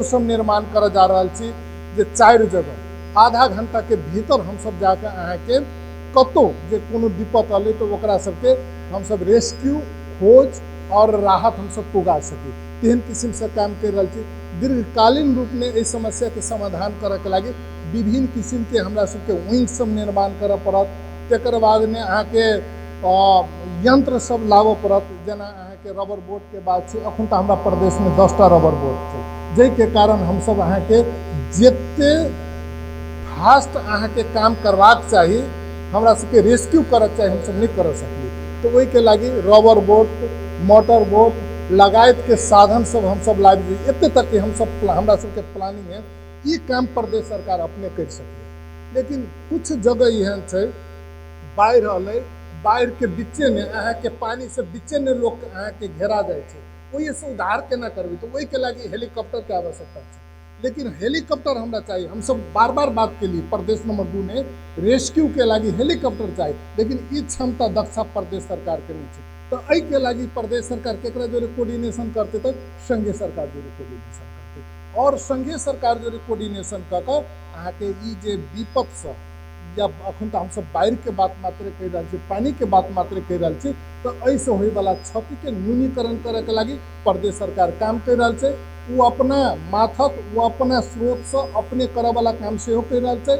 सब निर्माण करऽ जा रहल छी, जे 4 जगह आधा घंटाके भीतर हमसब जाके अहाँके कतहु जे कोनो विपत अलै तऽ ओकरा सबके हमसब रेस्क्यू, खोज और राहत हमसब पुगा सकी, तेहन किसिमसँ काम करि रहल छी। दीर्घकालीन रूपमे एहि समस्याके समाधान करऽके लागि विभिन्न किसिमके हमरा सबके विंग सब निर्माण करऽ पड़त। तकर बादमे अहाँके यंत्र सब लाबऽ पड़त, जेना अहाँके रबर बोटके बात छै, अखन तऽ हमरा प्रदेशमे 10टा रबर बोट छै, जाहिके कारण हमसब अहाँके जते फास्ट अहाँके काम करबाक चाही, हमरा सबके रेस्क्यू करऽ चाही, हमसब नहि करऽ सकली। तऽ ओहिके लागि रबर बोट, मोटर बोट लगायतके साधन सब हमसब लाबि, एते तक कि हमसब हमरा सबके प्लानिंग है ई काम प्रदेश सरकार अपने करि सकैए। लेकिन कुछ जगह एहन छै, बाढ़ि अलै, बाढ़िके बीचेमे अहाँके पानिसँ बीचेमे लोक अहाँके घेरा जाइ छै, ओहिसँ उद्धार केना करबै? तऽ ओहिके लागि हेलीकॉप्टरके आवश्यकता छै। लेकिन हेलीकॉप्टर हमरा चाही, हमसब बार बार बात केलिए प्रदेश नंबर 2 में रेस्क्यू के लागि हेलीकॉप्टर चाही, लेकिन ई क्षमता दक्षा प्रदेश सरकारके नहि छै। तऽ एहिके लागि प्रदेश सरकार केकरा जोरे कोऑर्डिनेशन करतै? तऽ संघीय सरकार जोरे कोऑर्डिनेशन करतै, और संघीय सरकार जोरे कोऑर्डिनेशन कऽ कऽ अहाँके ई जे विपदसँ, या अखन तऽ हमसब बाढ़िके बात मात्रे कहि रहल छी, पानिके बात मात्रे कहि रहल छी, तऽ एहिसँ होइवला क्षतिके न्यूनीकरण करऽके लागि प्रदेश सरकार काम करि रहल छै। ओ अपना माथत, ओ अपना स्रोतसँ अपने करऽवला काम सेहो करि रहल छै,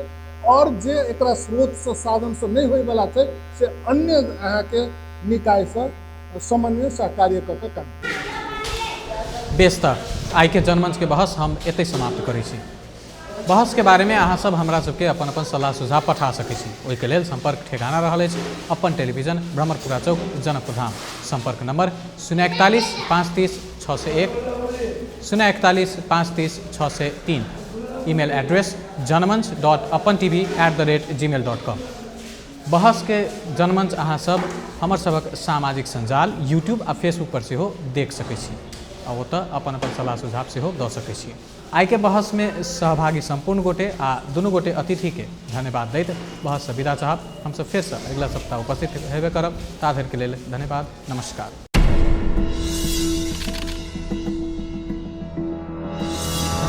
और जे एकरा स्रोतसँ साधनसँ नहि होइवला छै से अन्य अहाँके निकायसँ समन्वय सहकार्य कऽ के काम। बेस, तऽ आइके जनमंचके बहस हम एतहि समाप्त करै छी। बहसके बारेमे अहाँ सब हमरा सबके अपन अपन सलाह सुझाव पठा सकै छी। ओहिके लेल सम्पर्क ठेकाना रहल अछि अपन टेलीविजन, भ्रमरपुरा चौक, जनकपुर धाम। सम्पर्क नंबर 041 530 601, 041 530 603। Email address janmanch.apantv@gmail.com। बहसके जनमंच अहाँ सब हमर सबक सामाजिक सञ्जाल यूट्यूब आ फेसबुक पर सेहो देख सकै छी आ ओतऽ अपन अपन सलाह सुझाव सेहो दऽ सकै छी। आइके बहसमे सहभागी सम्पूर्ण गोटे आ दुनू गोटे अतिथिके धन्यवाद दैत बहससँ विदा चाहब। हमसब फेरसँ अगिला सप्ताह उपस्थित हेबे करब। ता धरिके लेल धन्यवाद, नमस्कार।